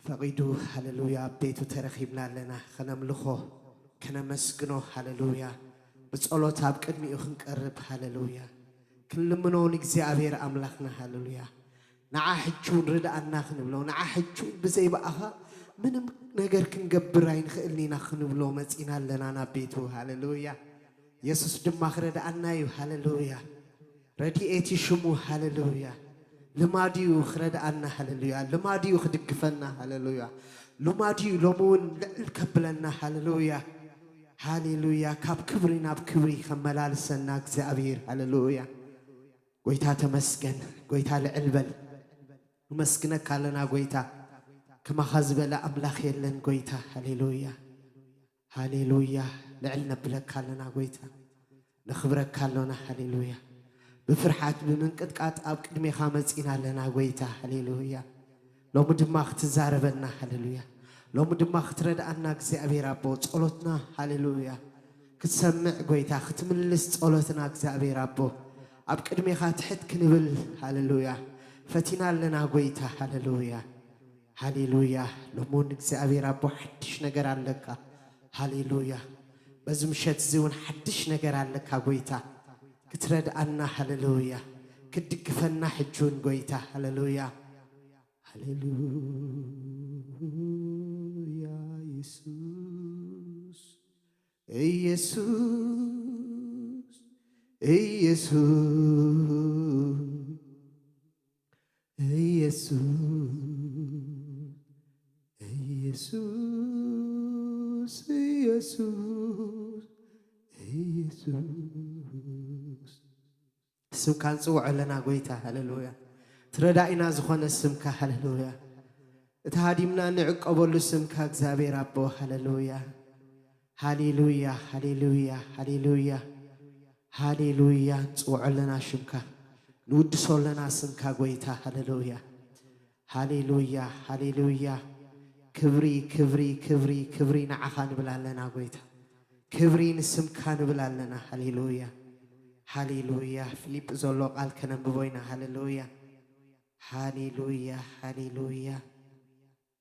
ፈቒዱ፣ ሃሌሉያ፣ ኣብ ቤቱ ተረኺብና ኣለና። ከነምልኾ፣ ከነመስግኖ፣ ሃሌሉያ፣ ብጸሎት ኣብ ቅድሚኡ ክንቀርብ፣ ሃሌሉያ፣ ክንልምኖ ንእግዚኣብሔር ኣምላኽና፣ ሃሌሉያ፣ ንዓ ሕጂ እውን ርድኣና ክንብሎ፣ ንዓ ሕጂ እውን ብዘይ ብኣኻ ምንም ነገር ክንገብር ኣይንኽእልን ኢና ክንብሎ መጺና ኣለና ናብ ቤቱ፣ ሃሌሉያ። የሱስ ድማ ክረድኣና እዩ፣ ሃሌሉያ። ረድኤት እዩ ሽሙ፣ ሃሌሉያ። ልማድ እዩ ክረድኣና፣ ሃሌሉያ። ልማድ እዩ ክድግፈና፣ ሃሌሉያ። ልማድ እዩ ሎሚ እውን ልዕል ከብለና፣ ሃሌሉያ። ሃሌሉያ። ካብ ክብሪ ናብ ክብሪ ከመላልሰና እግዚኣብሔር፣ ሃሌሉያ። ጎይታ ተመስገን፣ ጎይታ ልዕል በል። ንመስግነካ ኣለና ጎይታ፣ ከማኻ ዝበለ ኣምላኽ የለን ጎይታ፣ ሃሌሉያ። ሃሌሉያ። ልዕል ነብለካ ኣለና ጎይታ፣ ነኽብረካ ኣሎና፣ ሃሌሉያ። ብፍርሓት ብምንቅጥቃጥ ኣብ ቅድሜኻ መጺና ኣለና ጎይታ፣ ሃሌሉያ። ሎሚ ድማ ክትዛረበና፣ ሃሌሉያ። ሎሚ ድማ ክትረድኣና እግዚኣብሔር ኣቦ፣ ጸሎትና፣ ሃሌሉያ፣ ክትሰምዕ ጎይታ፣ ክትምልስ ጸሎትና እግዚኣብሔር ኣቦ፣ ኣብ ቅድሜኻ ትሕት ክንብል፣ ሃሌሉያ፣ ፈቲና ኣለና ጎይታ፣ ሃሌሉያ። ሃሌሉያ። ሎሚ እውን እግዚኣብሔር ኣቦ ሓድሽ ነገር ኣለካ። ሃሌሉያ። በዚ ምሸት እዚ እውን ሓድሽ ነገር ኣለካ ጎይታ። ክትረድኣና፣ ሃሌሉያ። ክትድግፈና ሕጂ እውን ጎይታ፣ ሃሌሉያ። ሃሌሉያ የሱስ፣ ኢየሱስ፣ ኢየሱስ፣ ኢየሱስ፣ ኢየሱስ፣ ኢየሱስ፣ ኢየሱስ። ስምካ ንጽውዖ ኣለና ጎይታ፣ ሃሌሉያ። እቲ ረዳኢና ዝኾነ ስምካ፣ ሃሌሉያ። እቲ ሃዲምና ንዕቀበሉ ስምካ እግዚኣብሔር ኣቦ፣ ሃሌሉያ። ሃሌሉያ፣ ሃሌሉያ፣ ሃሌሉያ፣ ሃሌሉያ። ንጽውዖ ኣለና ሽምካ፣ ንውድሶ ኣለና ስምካ ጎይታ፣ ሃሌሉያ። ሃሌሉያ፣ ሃሌሉያ። ክብሪ፣ ክብሪ፣ ክብሪ፣ ክብሪ ንዓኻ ንብል ኣለና ጎይታ። ክብሪ ንስምካ ንብል ኣለና። ሃሌሉያ፣ ሃሌሉያ። ፊልጲ ዘሎ ቃል ከነንብቦ ኢና። ሃሌሉያ፣ ሃሌሉያ፣ ሃሌሉያ፣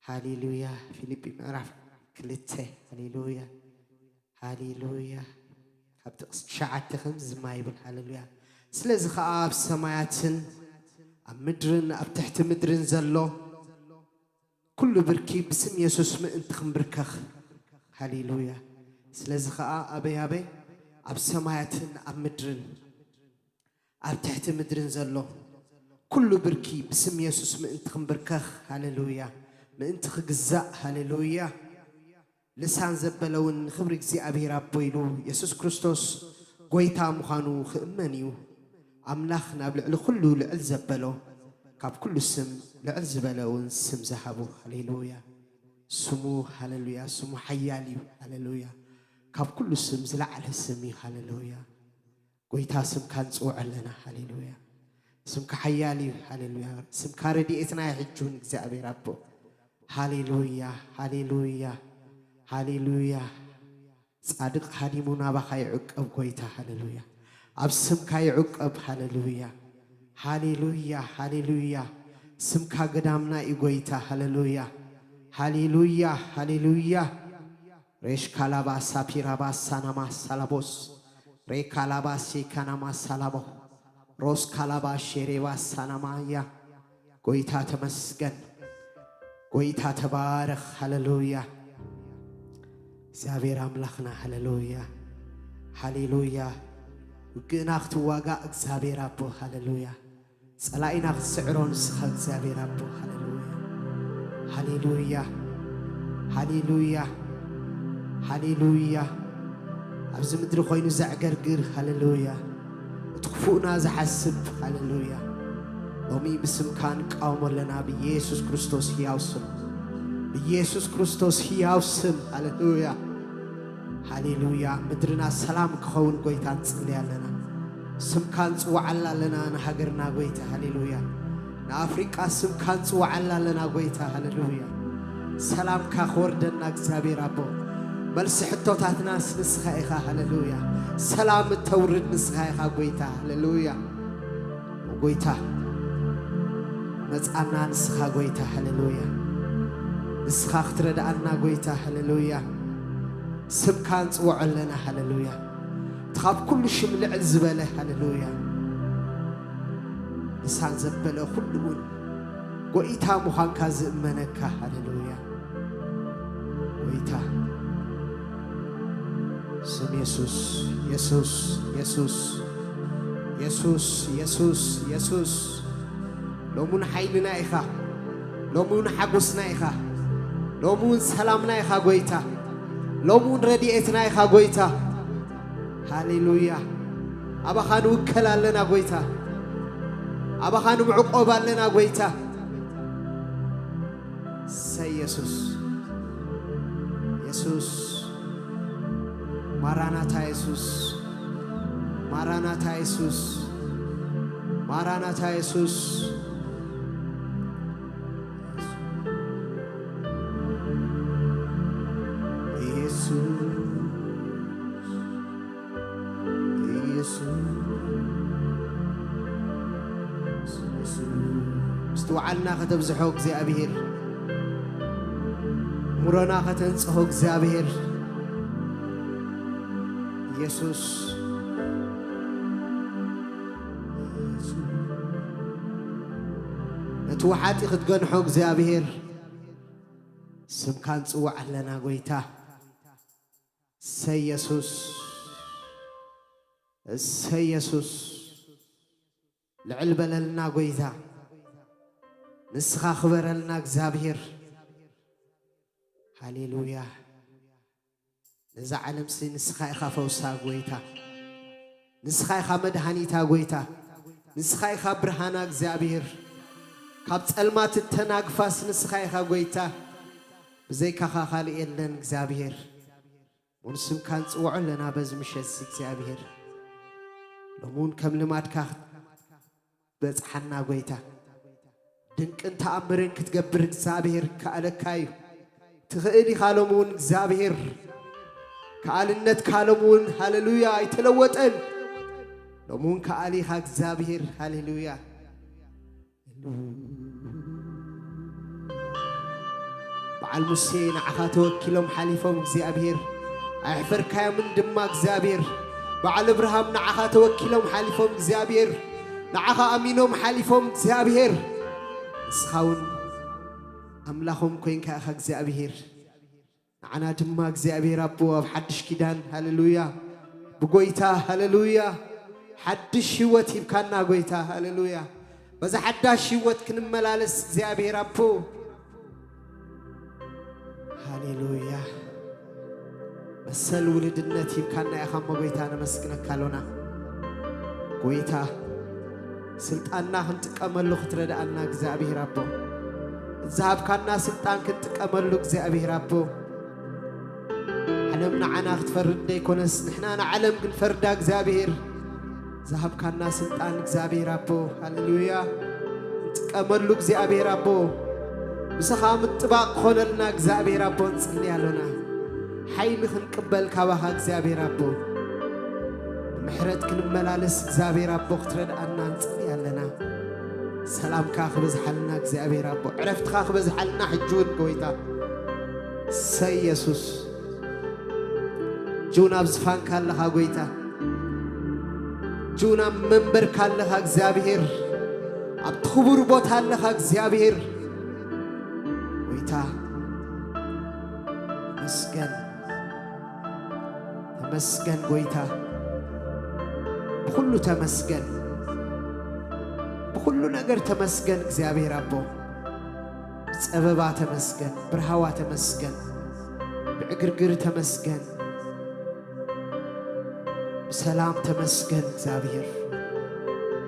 ሃሌሉያ። ፊልጲ ምዕራፍ ክልተ። ሃሌሉያ፣ ሃሌሉያ። ካብ ጥቕሲ ትሽዓተ ከምዚ ድማ ይብል፣ ሃሌሉያ። ስለዚ ኸዓ ኣብ ሰማያትን ኣብ ምድርን ኣብ ትሕቲ ምድርን ዘሎ ኩሉ ብርኪ ብስም የሱስ ምእንቲ ክንብርከኽ። ሃሌሉያ። ስለዚ ኸዓ ኣበይ ኣበይ? ኣብ ሰማያትን ኣብ ምድርን ኣብ ትሕቲ ምድርን ዘሎ ኩሉ ብርኪ ብስም የሱስ ምእንቲ ክንብርከኽ። ሃሌሉያ። ምእንቲ ክግዛእ። ሃሌሉያ። ልሳን ዘበለ እውን ንኽብሪ እግዚኣብሔር ኣቦ ኢሉ የሱስ ክርስቶስ ጐይታ ምዃኑ ክእመን እዩ። ኣምላኽ ናብ ልዕሊ ኵሉ ልዕል ዘበሎ፣ ካብ ኵሉ ስም ልዕል ዝበለ እውን ስም ዝሃቦ። ሃሌሉያ። ስሙ፣ ሃሌሉያ፣ ስሙ ሓያል እዩ። ሃሌሉያ። ካብ ኵሉ ስም ዝለዓለ ስም እዩ። ሃሌሉያ። ጐይታ ስምካ ንጽውዖ ኣለና። ሃሌሉያ። ስምካ ሓያል እዩ። ሃሌሉያ። ስምካ ረድኤትና እዩ ሕጂ እውን እግዚኣብሔር ኣቦ። ሃሌሉያ፣ ሃሌሉያ፣ ሃሌሉያ። ጻድቕ ሃዲሙ ናባኻ ይዕቀብ ጐይታ። ሃሌሉያ። ኣብ ስምካ ይዕቀብ። ሃሌሉያ፣ ሃሌሉያ፣ ሃሌሉያ። ስምካ ገዳምና እዩ ጐይታ። ሃሌሉያ፣ ሃሌሉያ፣ ሃሌሉያ። ሬሽ ካላባ ሳፒራባ ሳናማ ሳላቦስ፣ ሬ ካላባ ሴካናማ ሳላቦ፣ ሮስ ካላባ ሼሬባ ሳናማያ። ጐይታ ተመስገን፣ ጐይታ ተባረኽ። ሃሌሉያ። እግዚኣብሔር ኣምላኽና፣ ሃሌሉያ፣ ሃሌሉያ። ውግእና ክትዋጋእ እግዚኣብሔር ኣቦ፣ ሃሌሉያ። ጸላኢና ክትስዕሮ ንስኻ እግዚኣብሔር ኣቦ። ሃሌሉያ፣ ሃሌሉያ፣ ሃሌሉያ፣ ሃሌሉያ። ኣብዚ ምድሪ ኮይኑ ዘዕገርግር፣ ሃሌሉያ፣ እቲ ክፉእና ዝሓስብ፣ ሃሌሉያ፣ ሎሚ ብስምካ ንቃወሞ ኣለና፣ ብኢየሱስ ክርስቶስ ህያው ስም፣ ብኢየሱስ ክርስቶስ ህያው ስም። ሃሌሉያ፣ ሃሌሉያ። ምድርና ሰላም ክኸውን ጐይታ ንጽሊ ኣለና። ስምካ ንጽውዓላ ኣለና ንሃገርና ጐይታ። ሃሌሉያ። ንኣፍሪቃ ስምካ ንጽውዓላ ኣለና ጐይታ። ሃሌሉያ። ሰላምካ ክወርደና እግዚኣብሔር ኣቦ። መልሲ ሕቶታትናስ ንስኻ ኢኻ። ሃሌሉያ። ሰላም እተውርድ ንስኻ ኢኻ ጐይታ። ሃሌሉያ። ጐይታ መጻና ንስኻ ጐይታ። ሃሌሉያ። ንስኻ ክትረድኣና ጎይታ፣ ሃሌሉያ። ስምካ ንጽውዖ ኣለና፣ ሃሌሉያ። እቲ ካብ ኩሉ ሽም ልዕል ዝበለ፣ ሃሌሉያ። ንሳ ዘበለ ኩሉ እውን ጎይታ ምዃንካ ዝእመነካ፣ ሃሌሉያ። ጎይታ ስም የሱስ፣ የሱስ፣ የሱስ፣ የሱስ፣ የሱስ፣ የሱስ። ሎሙን ሓይልና ኢኻ፣ ሎሙን ሓጎስና ኢኻ፣ ሎሙን ሰላምና ኢኻ ጎይታ፣ ሎሙን ረድኤትና ኢኻ ጎይታ። ሃሌሉያ። ኣባኻ ንውከል ኣለና ጎይታ፣ ኣባኻ ንምዕቆብ ኣለና ጎይታ። ሰይ የሱስ፣ የሱስ፣ ማራናታ የሱስ፣ ማራናታ የሱስ፣ ማራናታ የሱስ። ኢየሱስ፣ ኢየሱስ፣ ኢየሱስ። ምስትውዓልና ከተብዝሖ እግዚኣብሔር፣ እምሮና ከተንጽሆ እግዚኣብሔር። ኢየሱስ፣ ኢየሱስ። ነቲ ወሓጢ ክትገንሖ እግዚኣብሔር፣ ስምካ ንጽውዕ ኣለና ጎይታ። እሰይ የሱስ፣ እሰይ የሱስ። ልዕል በለልና ጎይታ፣ ንስኻ ክበረልና እግዚኣብሔር። ሃሌሉያ። ነዛ ዓለምሲ ንስኻ ኢኻ ፈውሳ ጎይታ፣ ንስኻ ኢኻ መድሃኒታ ጎይታ፣ ንስኻ ኢኻ ብርሃና እግዚኣብሔር። ካብ ጸልማት እተናግፋስ ንስኻ ኢኻ ጎይታ። ብዘይካኻ ካልእ የለን እግዚኣብሔር። እውን ስምካ ንጽውዖ ኣለና በዚ ምሸት እዚ እግዚኣብሔር። ሎሚ እውን ከም ልማድካ ክትበጽሓና ጎይታ፣ ድንቅን ተኣምርን ክትገብር እግዚኣብሔር ከኣለካ እዩ። ትኽእል ኢኻ ሎሚ እውን እግዚኣብሔር። ከኣልነትካ ሎሚ እውን ሃሌሉያ ኣይተለወጠን። ሎሚ እውን ከኣል ኢኻ እግዚኣብሔር። ሃሌሉያ። በዓል ሙሴ ንዓኻ ተወኪሎም ሓሊፎም እግዚኣብሔር፣ ኣየሕፈርካዮምን ድማ እግዚኣብሔር። በዓል እብርሃም ንዓኻ ተወኪሎም ሓሊፎም እግዚኣብሔር፣ ንዓኻ ኣሚኖም ሓሊፎም እግዚኣብሔር። ንስኻ እውን ኣምላኾም ኮይንካ ኢኻ እግዚኣብሔር። ንዓና ድማ እግዚኣብሔር ኣቦ ኣብ ሓድሽ ኪዳን፣ ሃሌሉያ፣ ብጎይታ፣ ሃሌሉያ፣ ሓድሽ ህይወት ሂብካና ጎይታ፣ ሃሌሉያ። በዛ ሓዳሽ ህይወት ክንመላለስ እግዚኣብሔር ኣቦ፣ ሃሌሉያ፣ መሰል ውልድነት ሂብካና ኢኻ እሞ ጎይታ ነመስግነካ ኣሎና። ጎይታ ስልጣንና ክንጥቀመሉ ክትረድኣና እግዚኣብሔር ኣቦ፣ ዝሃብካና ስልጣን ክንጥቀመሉ እግዚኣብሔር ኣቦ፣ ዓለም ንዓና ክትፈርድ ዘይኮነስ ንሕና ንዓለም ክንፈርዳ እግዚኣብሔር ዝሃብካና ስልጣን እግዚኣብሔር ኣቦ፣ ሃሌሉያ፣ ክንጥቀመሉ እግዚኣብሔር ኣቦ፣ ምሳኻ ምጥባቕ ክኾነልና እግዚኣብሔር ኣቦ ንጽሊ ኣሎና። ሓይሊ ክንቅበል ካባኻ እግዚኣብሔር ኣቦ፣ ብምሕረት ክንመላለስ እግዚኣብሔር ኣቦ ክትረድኣና ንጽሊ ኣለና። ሰላምካ ክበዝሓልና እግዚኣብሔር ኣቦ፣ ዕረፍትኻ ክበዝሓልና ሕጂ እውን ጎይታ። እሰይ የሱስ፣ ጁን ኣብ ዝፋንካ ኣለኻ ጎይታ፣ ጁን ኣብ መንበርካ ኣለኻ እግዚኣብሔር፣ ኣብቲ ክቡር ቦታ ኣለኻ እግዚኣብሔር። ጎይታ ተመስገን፣ ተመስገን ጎይታ፣ ብኹሉ ተመስገን፣ ብኹሉ ነገር ተመስገን እግዚኣብሔር ኣቦ። ብጸበባ ተመስገን፣ ብርሃዋ ተመስገን፣ ብዕግርግር ተመስገን፣ ብሰላም ተመስገን እግዚኣብሔር።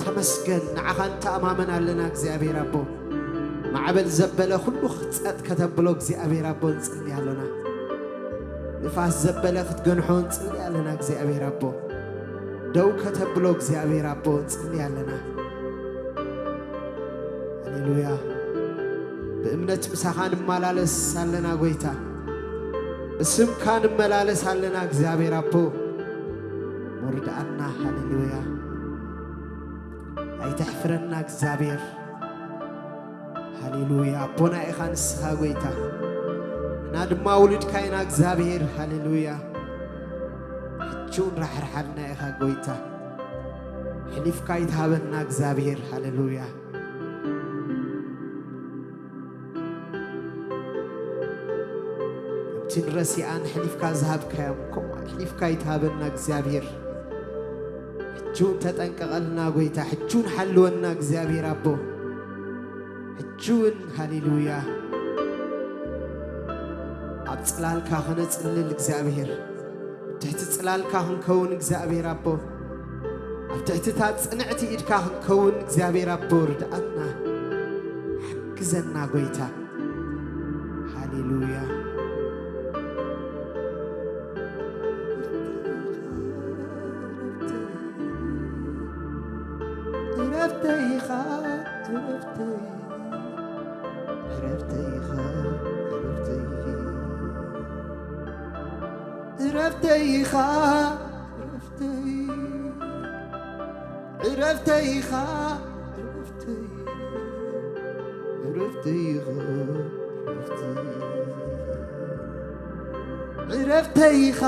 ተመስገን፣ ንዓኻ ንተኣማመን ኣለና እግዚኣብሔር ኣቦ። ማዕበል ዘበለ ኩሉ ክጸጥ ከተብሎ እግዚኣብሔር ኣቦ ንጽሊ ኣሎና። ንፋስ ዘበለ ክትገንሖ ንጽሊ ኣለና እግዚኣብሔር ኣቦ። ደው ከተብሎ እግዚኣብሔር ኣቦ ንጽሊ ኣለና። ሃሌሉያ። ብእምነት ምሳኻ ንመላለስ ኣለና ጎይታ፣ ብስምካ ንመላለስ ኣለና እግዚኣብሔር ኣቦ። ሞርድኣና። ሃሌሉያ። ኣይተሕፍረና እግዚኣብሔር። ሃሌሉያ። ኣቦና ኢኻ ንስኻ ጎይታ። ንሕና ድማ ውሉድካ ኢና እግዚኣብሔር። ሃሌሉያ። ሕጂ እውን ራሕርሓልና ኢኻ ጎይታ። ሕሊፍካ ኣይትሃበና እግዚኣብሔር። ሃሌሉያ። ከምቲ ንረሲኣን ሕሊፍካ ዝሃብካዮም፣ ከምኡ ኣሕሊፍካ ኣይትሃበና እግዚኣብሔር። ሕጂ እውን ተጠንቀቐልና ጎይታ፣ ሕጂ እውን ሓልወና እግዚኣብሔር ኣቦ። ሕጂ እውን ሃሌሉያ፣ ኣብ ጽላልካ ኸነጽልል እግዚኣብሔር፣ ኣብ ትሕቲ ጽላልካ ክንከውን እግዚኣብሔር ኣቦ፣ ኣብ ትሕቲ እታ ጽንዕቲ ኢድካ ክንከውን እግዚኣብሔር ኣቦ ርድኣና፣ ሓግዘና ጎይታ። ሃሌሉያ። ዕረፍተይ ኢኻ፣ ዕረፍተይ፣ ዕረፍተይ ኢኻ፣ ዕረፍተይ። ዕረፍተይ ኢኻ፣ ዕረፍተይ፣ ዕረፍተይ ኢኻ፣ ዕረፍተይ፣ ዕረፍተይ ኢኻ፣ ዕረፍተይ። ዕረፍተይ ኢኻ፣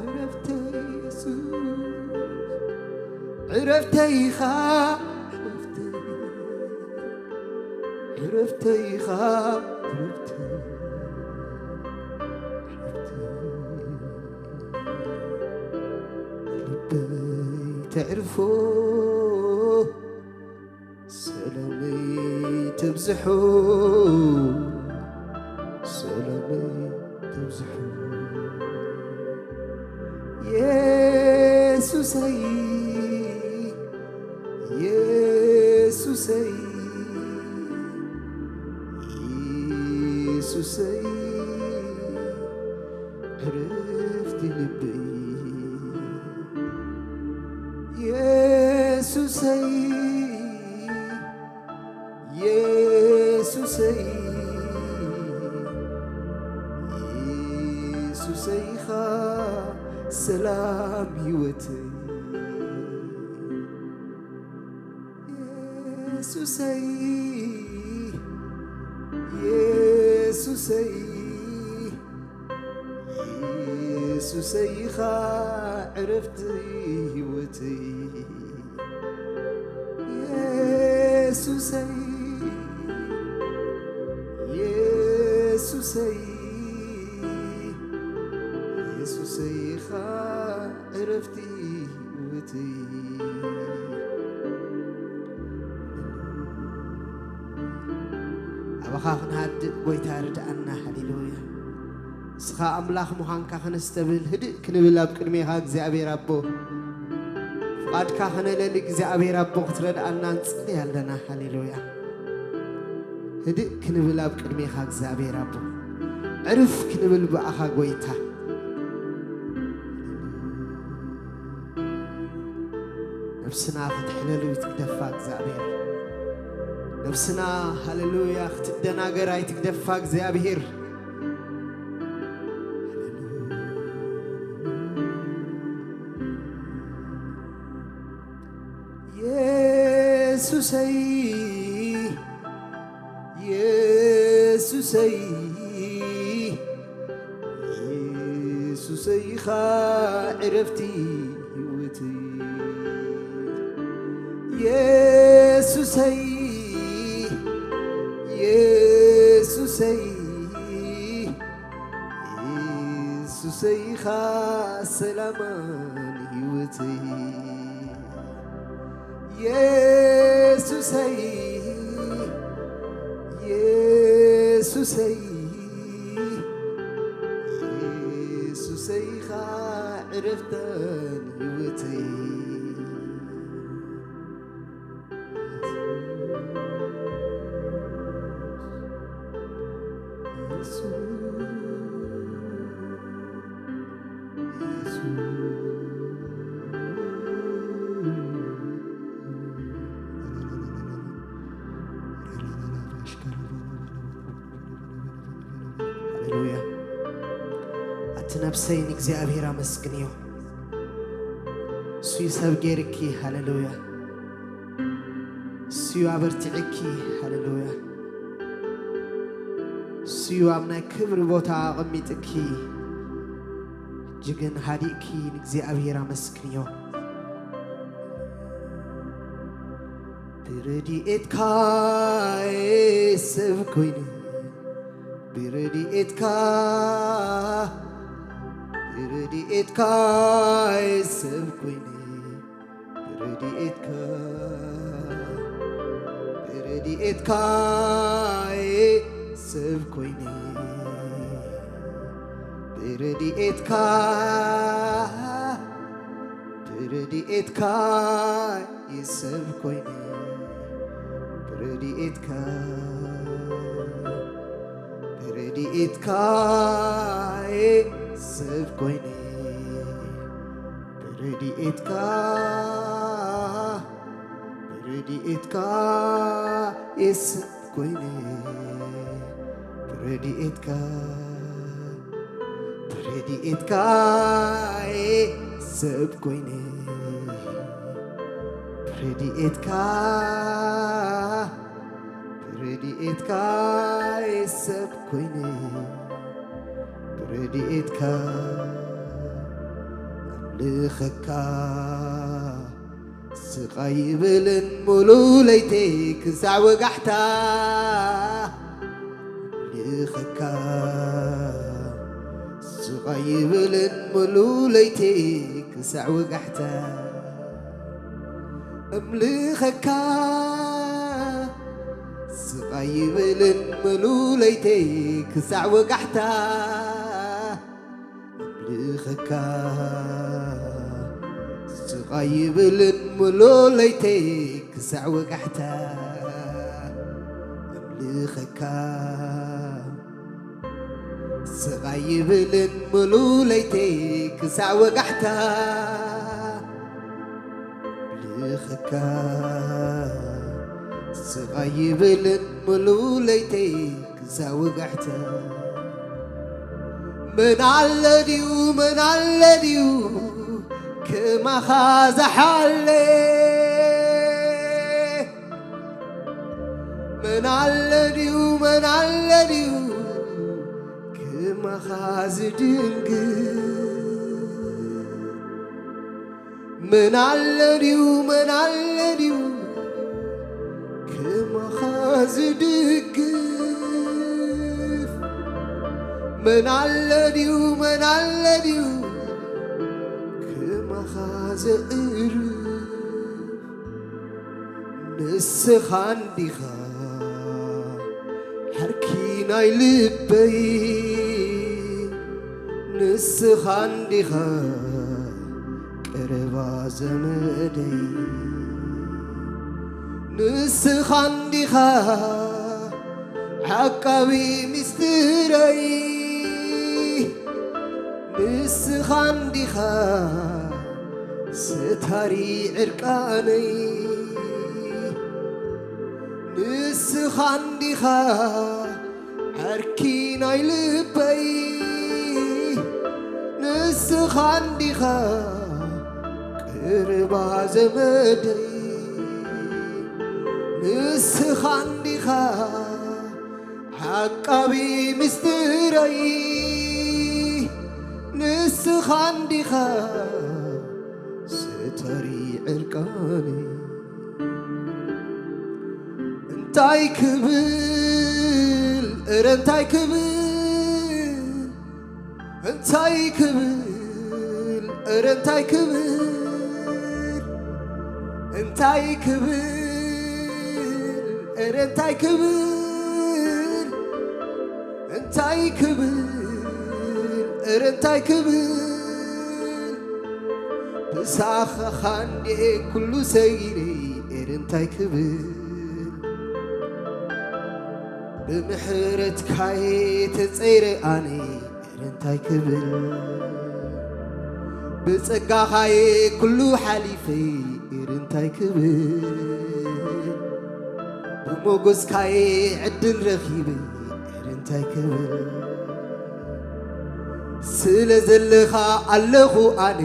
ዕረፍተይ የሱስ። ዕረፍተይ ኢኻ፣ ዕረፍተይ፣ ዕረፍተይ ኢኻ፣ ዕረፍተይ፣ ዕረፍተይ። ልበይ ተዕርፎ፣ ሰላመይ ተብዝሖ፣ ሰላመይ ተብዝሖ። የሱሰይ፣ የሱሰይ፣ የሱሰይ፣ ዕረፍቲ ልበይ። የሱሰይ፣ የሱሰይ፣ የሱሰይ ኢኻ ሰላም ህይወተይ። የሱሰይ፣ የሱሰይ፣ የሱሰይ ኢኻ ዕረፍቲ ህይወተይ። የሱሰይ፣ የሱሰይ፣ የሱሰይ ኢኻ ዕረፍቲ ህይወተይ። ኣባኻ ክንሃድእ ጎይታ ርድኣና። ሃሌሉያ። ንስኻ ኣምላኽ ምዃንካ ከነስተብህል ህድእ ክንብል ኣብ ቅድሜኻ እግዚኣብሔር ኣቦ ፍቓድካ ከነለሊ እግዚኣብሔር ኣቦ ክትረድኣና ንጽሊ ኣለና። ሃሌሉያ። ህድእ ክንብል ኣብ ቅድሜኻ እግዚኣብሔር ኣቦ ዕርፍ ክንብል ብኣኻ ጎይታ። ነብስና ክትሕለሉ ይትግደፋ እግዚኣብሔር። ነብስና ሃሌሉያ ክትደናገር ኣይትግደፋ እግዚኣብሔር። የሱሰይ፣ የሱሰይ፣ የሱሰይ ኢኻ ዕረፍቲ ህይወተይ። የሱሰይ፣ የሱሰይ፣ የሱሰይ ኢኻ ሰላማን ህይወተይ። የሱሰይ፣ የሱሰይ፣ የሱሰይ ኢኻ ዕረፍተን ህይወተይ። ሃሌሉያ። ኣቲ ነብሰይ ንእግዚኣብሔር ኣመስግንዮ። እሱ እዩ ሰብ ገይርኪ። ሃሌሉያ። እሱ እዩ ኣበርቲዕኪ። ሃሌሉያ። እሱ ኣብ ናይ ክብሪ ቦታ ኣቐሚጥኪ፣ ሕጂ ግን ሃዲእኪ ንእግዚኣብሔር ኣመስግንዮ። ብረድኤትካ ሰብ ኮይነ፣ ብረድኤትካ፣ ብረድኤትካ ሰብ ኮይነ፣ ብረድኤትካ፣ ብረድኤትካ ሰብ ኮይነ፣ ብረድኤትካ፣ ብረድኤትካ ሰብ ኮይነ፣ ብረድኤትካ፣ ብረድኤትካ ሰብ ኮይነ፣ ብረድኤትካ፣ ብረድኤትካ ሰብ ኮይነ፣ ብረድኤትካ፣ ብረድኤትካ ሰብ ኮይነ፣ ብረድኤትካ፣ ብረድኤትካ ሰብ ኮይነ፣ ብረድኤትካ ኣምልኸካ። ስቓይ ይብልን ሙሉ ለይተይ ክሳዕ ወጋሕታ ልኸካ። ስቓይ ይብልን ሙሉ ለይተይ ክሳዕ ወጋሕታ እምልኸካ። ስቓይ ይብልን ሙሉ ለይተይ ክሳዕ ወጋሕታ እምልኸካ። ስቓይ ይብልን ሙሉ ለይተይ ክሳዕ ወጋሕታ እምልኸካ። ስቓይ ይብልን ሙሉ ለይተይ ክሳዕ ወጋሕታ እምልኸካ። ስቓይ ይብልን ሙሉ ለይተይ ክሳብ ወጋሕታ። መን ኣሎ ድዩ፣ መን ኣሎ ድዩ ከማኻ ዝሓለ? መን ኣሎ ድዩ፣ መን ኣሎ ድዩ ከማኻ ዝድንግጽ? መን ኣሎ ድዩ፣ መን ኣሎ ድዩ ከማኻ ዝድግፍ? መን ኣሎ ድዩ፣ መን ኣሎ ድዩ ከማኻ ዘዕርፍ? ንስኻ እንዲኻ ዓርኪ ናይ ልበይ፣ ንስኻ እንዲኻ ቀረባ ዘመደይ፣ ንስኻ እንዲኻ ዓቃቢ ሚስጥረይ፣ ንስኻ እንዲኻ ሰታሪ ዕርቃነይ፣ ንስኻ እንዲኻ ዓርኪ ናይ ልበይ፣ ንስኻ እንዲኻ ቅርባ ዘመደይ፣ ንስኻ እንዲኻ ዓቃቢ ምስጢረይ፣ ንስኻ እንዲኻ ሰታሪ ዕርቃነይ። እንታይ ክብል፣ እረ እንታይ ክብል፣ እንታይ ክብል፣ እረ እንታይ ክብል፣ እንታይ ክብል፣ እረ እንታይ ክብል፣ እንታይ ክብል፣ እረ እንታይ ክብል፣ ብሳኻኻ እንዴ ኩሉ ሰጊረ፣ እረ እንታይ ክብል፣ ብምሕረትካየ ተጸይረ ኣነ፣ እረ እንታይ ክብል፣ ብጸጋኻየ ኩሉ ሓሊፈ፣ እረ እንታይ ክብል፣ ብሞጎስካየ ዕድል ረኺበ፣ እረ እንታይ ክብል፣ ስለ ዘለኻ ኣለኹ ኣነ፣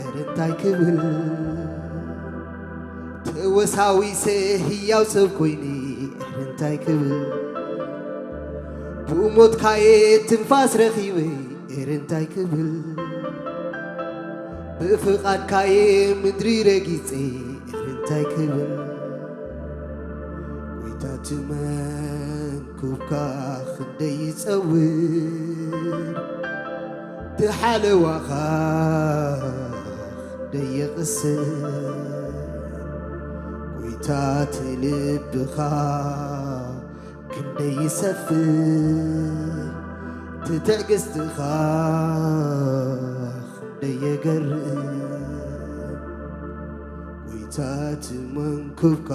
እረ እንታይ ክብል፣ ተወሳዊሰ ህያው ሰብ ኮይነ፣ እረ እንታይ ክብል፣ ብሞትካየ ትንፋስ ረኺበ፣ ኤረ እንታይ ክብል? ብፍቓድካየ ምድሪ ረጊጸ፣ ኤረ እንታይ ክብል? ጎይታ ትመን ኩብካ ክንደይ ይጸውር፣ ትሓለዋኻ ክንደይ የቕስን። ጎይታ ትልብኻ ክንደይ ይሰፍሕ፣ ትዕግስትኻ ክንደይ የገርም። ጎይታ ትመንኩብካ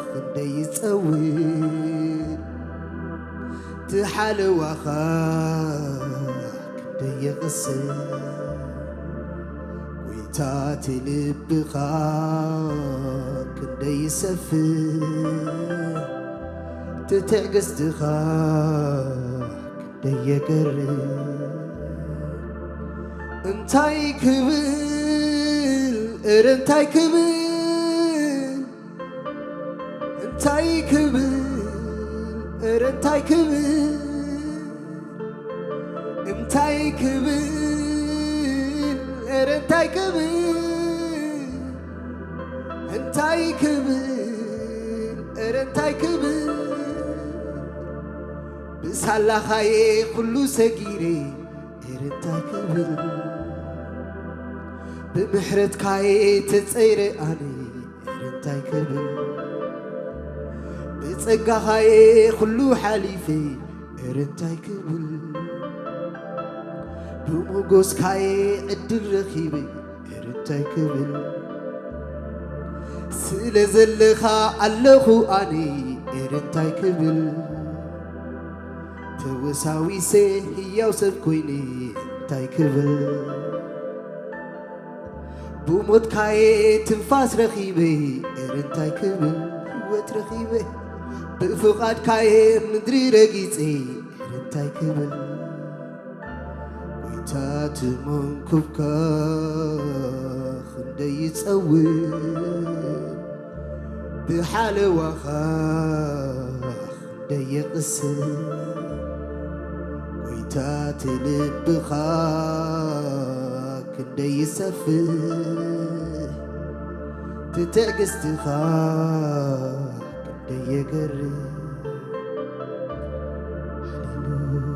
ክንደይ ይጸውር፣ ትሓለዋኻ ክንደይ የቕስን። ጎይታ ትልብኻ ክንደይ ይሰፍሕ፣ ትዕግስትኻ ክንደይ የገርም። እንታይ ክብል፣ እረ እንታይ ክብል፣ እንታይ ክብል፣ እረ እንታይ ክብል፣ እንታይ ክብል፣ እረ እንታይ ክብል፣ እንታይ ክብል፣ እረ እንታይ ክብል፣ ብሳላኻየ ኩሉ ሰጊረ፣ እረ እንታይ ክብል፣ ብምሕረትካየ ተጸይረ ኣነ፣ እረ እንታይ ክብል፣ ብጸጋኻየ ኩሉ ሓሊፈ፣ እረ እንታይ ክብል፣ ብሞጎስካየ ዕድል ረኺበ፣ እረ እንታይ ክብል፣ ስለ ዘለኻ ኣለኹ ኣነ፣ እረ እንታይ ክብል፣ ተወሳዊሰ ህያው ሰብ ኮይነ እንታይ ክብል፣ ብሞትካየ ትንፋስ ረኺበ፣ እረ እንታይ ክብል፣ ህይወት ረኺበ፣ ብፍቓድካየ ምድሪ ረጊጸ፣ እረ እንታይ ክብል፣ ጎይታ ትመንኩብካ ክንደይ ይጸውር፣ ብሓለዋኻ ክንደይ የቕስን። ጎይታ ትልብኻ ክንደይ ይሰፍሕ፣ ትዕግስትኻ ክንደይ የገርም። ሃሌሉያ።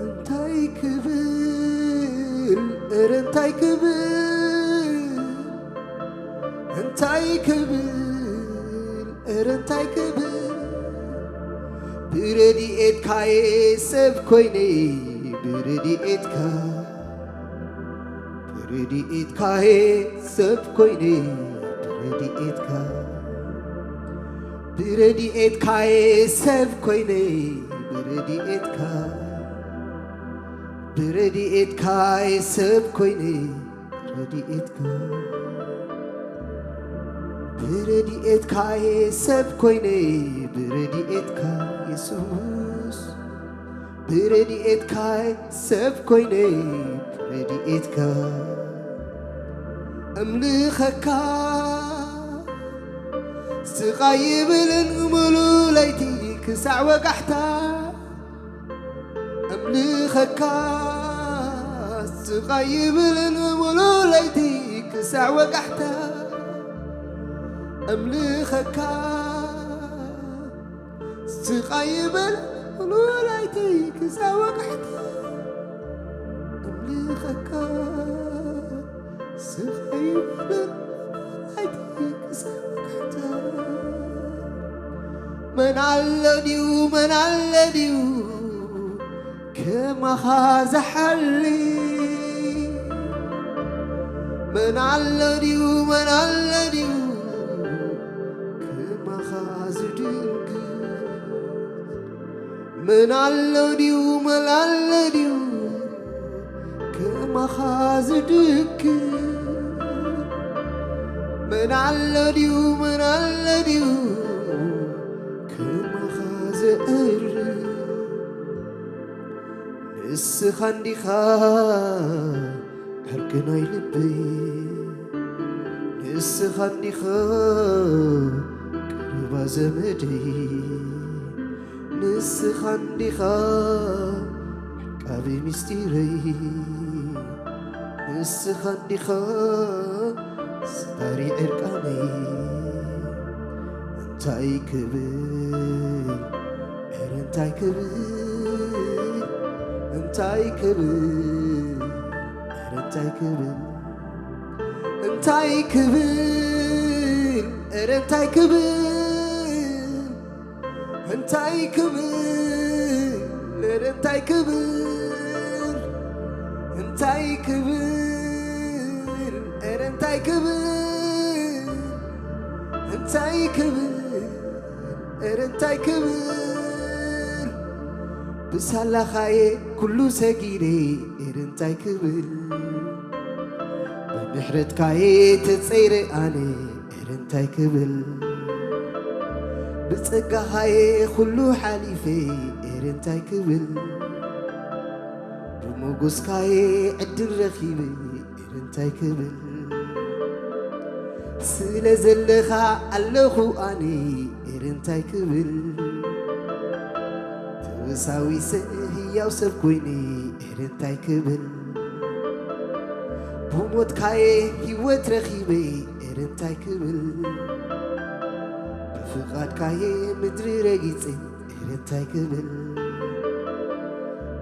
እንታይ ክብል፣ እረ እንታይ ክብል፣ እንታይ ክብል፣ እረ እንታይ ክብል፣ ብረድኤትካየ ሰብ ኮይነ፣ ብረድኤትካ፣ ብረድኤትካየ ሰብ ኮይነ፣ ብረድኤትካ፣ ብረድኤትካየ ሰብ ኮይነ፣ ብረድኤትካ፣ ብረድኤትካየ ሰብ ኮይነ፣ ብረድኤትካ፣ ብረድኤትካየ ሰብ ኮይነ፣ ብረድኤትካ የሱስ፣ ብረድኤትካየ ሰብ ኮይነ፣ ብረድኤትካ እምልኸካ፣ ስቓይ ይብልን ሙሉ ለይቲ ክሳዕ ወጋሕታ፣ እምልኸካ፣ ስቓይ ይብልን ሙሉ ለይቲ ክሳዕ ወጋሕታ፣ እምልኸካ፣ ስቓይ ይብል ሙሉ ለይቲ ክሳዕ ወጋሕታ፣ እምልኸካ፣ ስቓይ ይብል ሙሉ ለይቲ ክሳዕ ወጋሕታ። መን ኣሎ ድዩ፣ መን ኣሎ ድዩ ከማኻ ዝሓሊ? መን ኣሎ ድዩ፣ መን ኣሎ ድዩ ከማኻ ዝድንግጽ? መን ኣሎ ድዩ፣ መን ኣሎ ድዩ ከማኻ ዝድክም? መን ኣሎ ድዩ፣ መን ኣሎ ድዩ ከማኻ ዘእርግ? ንስኻ እንዲኻ ዕርቂ ናይ ልበይ፣ ንስኻ እንዲኻ ቀረባ ዘመደይ። ንስኻ እንዲኻ ዓቃቢ ምስጢረይ፣ ንስኻ እንዲኻ ስታሪ ዕርቃነይ። እንታይ ክብል፣ ኧረ እንታይ ክብል፣ እንታይ ክብል፣ ኧረ እንታይ ክብል፣ እንታይ ክብል፣ ኧረ እንታይ ክብል፣ እንታይ ክብል፣ ኧረ እንታይ ክብል፣ እንታይ ክብል፣ ኧረ እንታይ ክብል፣ እንታይ ክብል፣ ኧረ እንታይ ክብል፣ ብሳላኻየ ኩሉ ሰጊረ፣ ኧረ እንታይ ክብል፣ ብምሕረትካየ ተጸይረ ኣነ፣ ኧረ እንታይ ክብል፣ ብጸጋኻየ ኩሉ ሓሊፈ፣ ኧረ እንታይ ክብል፣ ብሞጎስካየ ዕድል ረኺበ፣ ኧረ እንታይ ክብል፣ ስለ ዘለኻ ኣለኹ ኣነ፣ ኧረ እንታይ ክብል፣ ተወሳዊሰ ህያው ሰብ ኮይነ፣ ኧረ እንታይ ክብል፣ ብሞትካየ ህይወት ረኺበ፣ ኧረ እንታይ ክብል፣ ብፍቓድካየ ምድሪ ረጊጸ፣ ኧረ እንታይ ክብል፣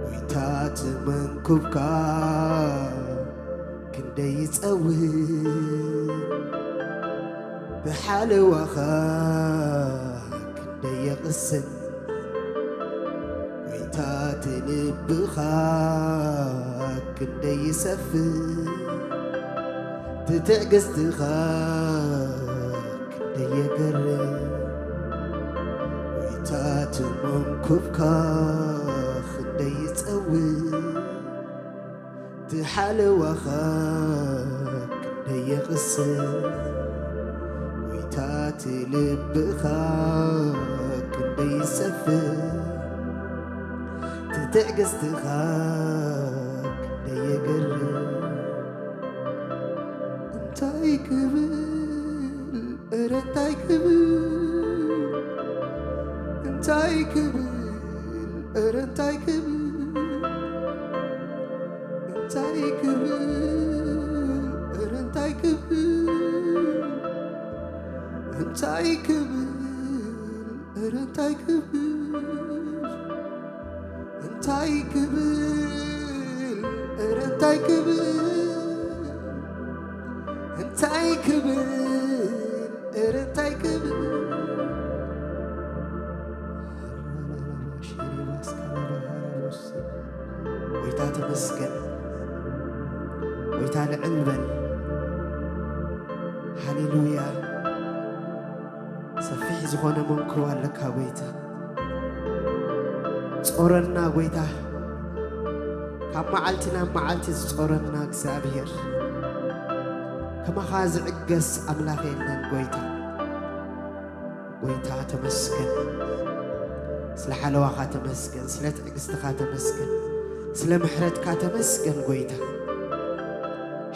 ጎይታ ተመንኩብካ ክንደይ ይጸውር፣ ብሓለዋኻ ክንደይ የቕስን፣ ጎይታ ትልብኻ ክንደይ ይሰፍን፣ ትትዕግስትኻ ክንደይ የገርም፣ ጎይታ ትመንኩብካ ክንደይ ይጸውር፣ ትሓለዋኻ ክንደይ የቕስን፣ ጎይታ ትልብኻ ክንደይ ይሰፍን፣ ትትዕግስትኻ ክንደይ የገርም። እንታይ ክብል፣ ኧረ እንታይ ክብል፣ እንታይ ክብል፣ ኧረ እንታይ ክብል፣ እንታይ ክብል፣ ኧረ እንታይ ክብል፣ እንታይ ክብል፣ ኧረ እንታይ ክብል፣ እንታይ ክብል፣ ኧረ እንታይ ክብል፣ እንታይ ክብል፣ ኧረ እንታይ ክብል። ጎይታ ተመስገን። ጎይታ ልዕል በል። ሃሌሉያ። ሰፊሕ ዝኾነ መንክሮ ኣለካ ጎይታ። ጾረና ጎይታ። ካብ መዓልቲ ናብ መዓልቲ ዝጾረና እግዚኣብሔር። ከማኻ ዝዕገስ ኣምላኽ የለን ጎይታ። ጎይታ ተመስገን። ስለ ሓለዋኻ ተመስገን። ስለ ትዕግስትኻ ተመስገን። ስለ ምሕረትካ ተመስገን ጎይታ።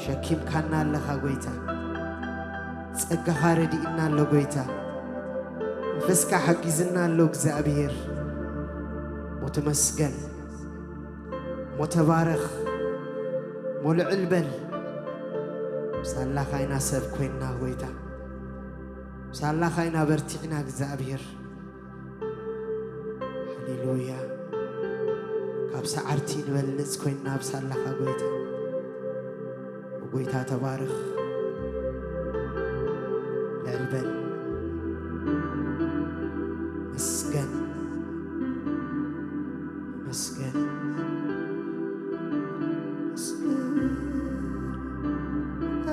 ሸኪምካና ኣለኻ ጎይታ። ጸጋኻ ረዲእና ኣሎ ጎይታ። መንፈስካ ሓጊዝና ኣሎ እግዚኣብሔር። እሞ ተመስገን። እሞ ተባረኽ። እሞ ልዕል በል። ብሳላኻ ኢና ሰብ ኮይንና ጎይታ። ብሳላኻ ኢና በርቲዕና እግዚኣብሔር። ሃሌሉያ። ካብ ሰዓርቲ ንበልጽ ኮይንና ብሳላኻ ጎይታ። ጎይታ ተባረኽ። ልዕል በል። መስገን። መስገን። መስገን።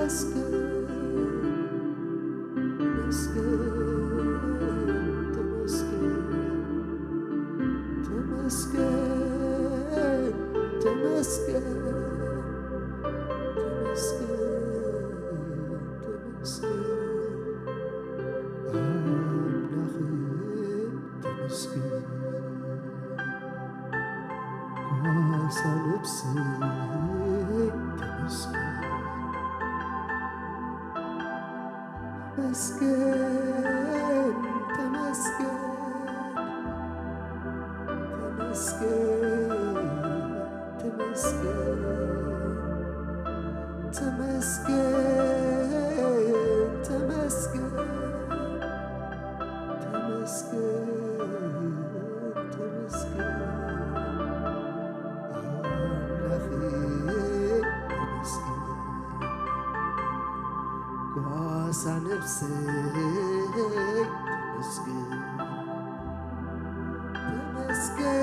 መስገን። መስገን። ተመስገን። ተመስገን። ተመስገን። ተመስገን። ተመስገን። ኣምላኽ ተመስገን። ጓሳ ነፍሰይ ተመስገን። ተመስገን። ተመስገን። ተመስገን፣ ተመስገን፣ ተመስገን፣ ተመስገን፣ ተመስገን፣ ተመስገን፣ ኣምላኸይ ተመስገን፣ ጓሳ ነፍሰይ ተመስገን። ተመስገን፣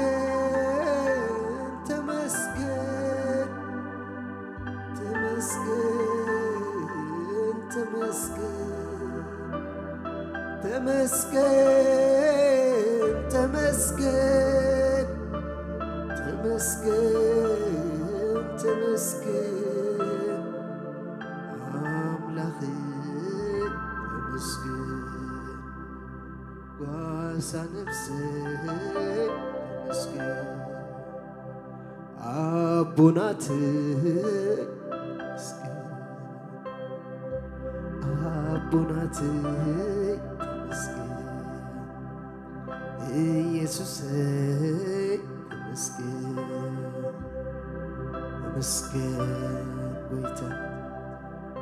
ተመስገን፣ ተመስገን፣ ተመስገን፣ ተመስገን፣ ተመስገን፣ ተመስገን፣ ተመስገን፣ ኣምላኸይ ተመስገን። ጓሳ ነፍሰይ ተመስገን፣ ኣቦናተይ ተመስገን፣ ኣቦናተይ ተመስገን፣ ኢየሱሰይ ተመስገን፣ ተመስገን ጎይታ።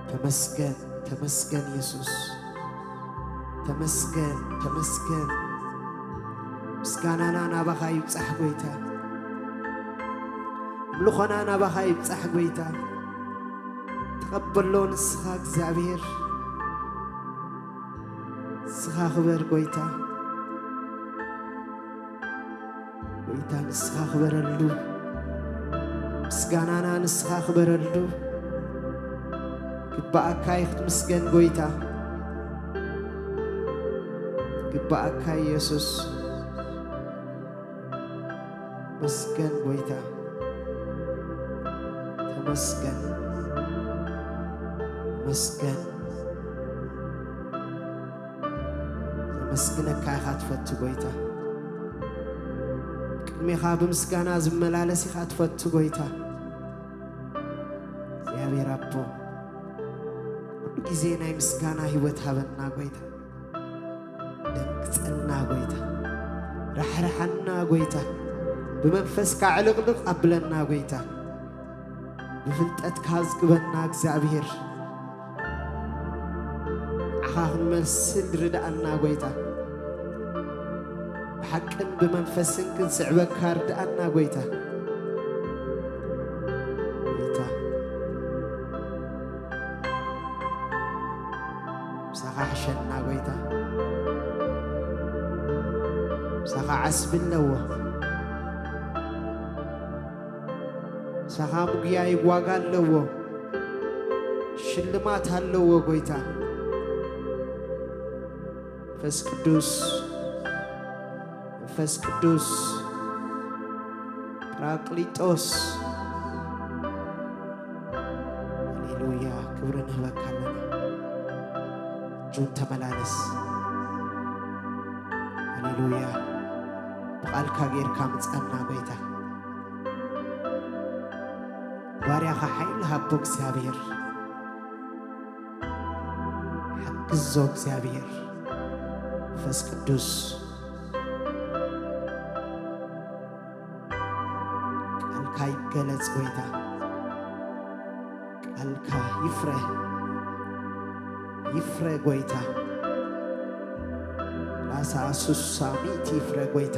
ተመስገን፣ ተመስገን የሱስ። ተመስገን፣ ተመስገን። ምስጋናና ናባኻ ይብጻሕ ጎይታ። ኣምልኾና ናባኻ ይብጻሕ ጎይታ። ተቐበሎ ንስኻ እግዚኣብሔር። ንስኻ ክበር ጎይታ። ጎይታ ንስኻ ክበረሉ፣ ምስጋናና ንስኻ ክበረሉ። ግባኣካ እዩ ክትምስገን ጎይታ፣ ግባኣካ እዩ የሱስ። መስገን ጎይታ፣ ተመስገን፣ መስገን። ዘመስግነካ ኢኻ ትፈቱ ጎይታ። ቅድሜኻ ብምስጋና ዝመላለስ ኢኻ ትፈቱ ጎይታ። እግዚኣብሔር ኣቦ፣ ኩሉ ግዜ ናይ ምስጋና ህይወት ሃበና ጎይታ። ደንግጸልና ጎይታ። ራሕርሓና ጎይታ። ብመንፈስካ ዕልቕልቕ ኣብለና ጎይታ። ብፍልጠትካ ዝግበና እግዚኣብሔር፣ ንዓኻ ክንመስል ርድኣና ጎይታ። ብሓቅን ብመንፈስን ክንስዕበካ ርድኣና ጎይታ። ጎይታ፣ ምሳኻ ሕሸና ጎይታ። ምሳኻ ዓስቢ ኣለዎ። ምሳኻ ምጉያይ ዋጋ ኣለዎ። ሽልማት ኣለዎ ጎይታ። መንፈስ ቅዱስ፣ መንፈስ ቅዱስ፣ ጳራቅሊጦስ። ሃሌሉያ፣ ክብሪ ንህበካ ኣለና። እጁን ተመላለስ። ሃሌሉያ፣ ብቓልካ ጌርካ ምጻና ጎይታ። ባርያኻ ሓይሊ ሃቦ እግዚኣብሔር። ሓግዞ እግዚኣብሔር። መንፈስ ቅዱስ፣ ቃልካ ይገለጽ ጎይታ። ቃልካ ይፍረ፣ ይፍረ ጎይታ። ላሳ ሱሳ ሚእቲ ይፍረ ጎይታ።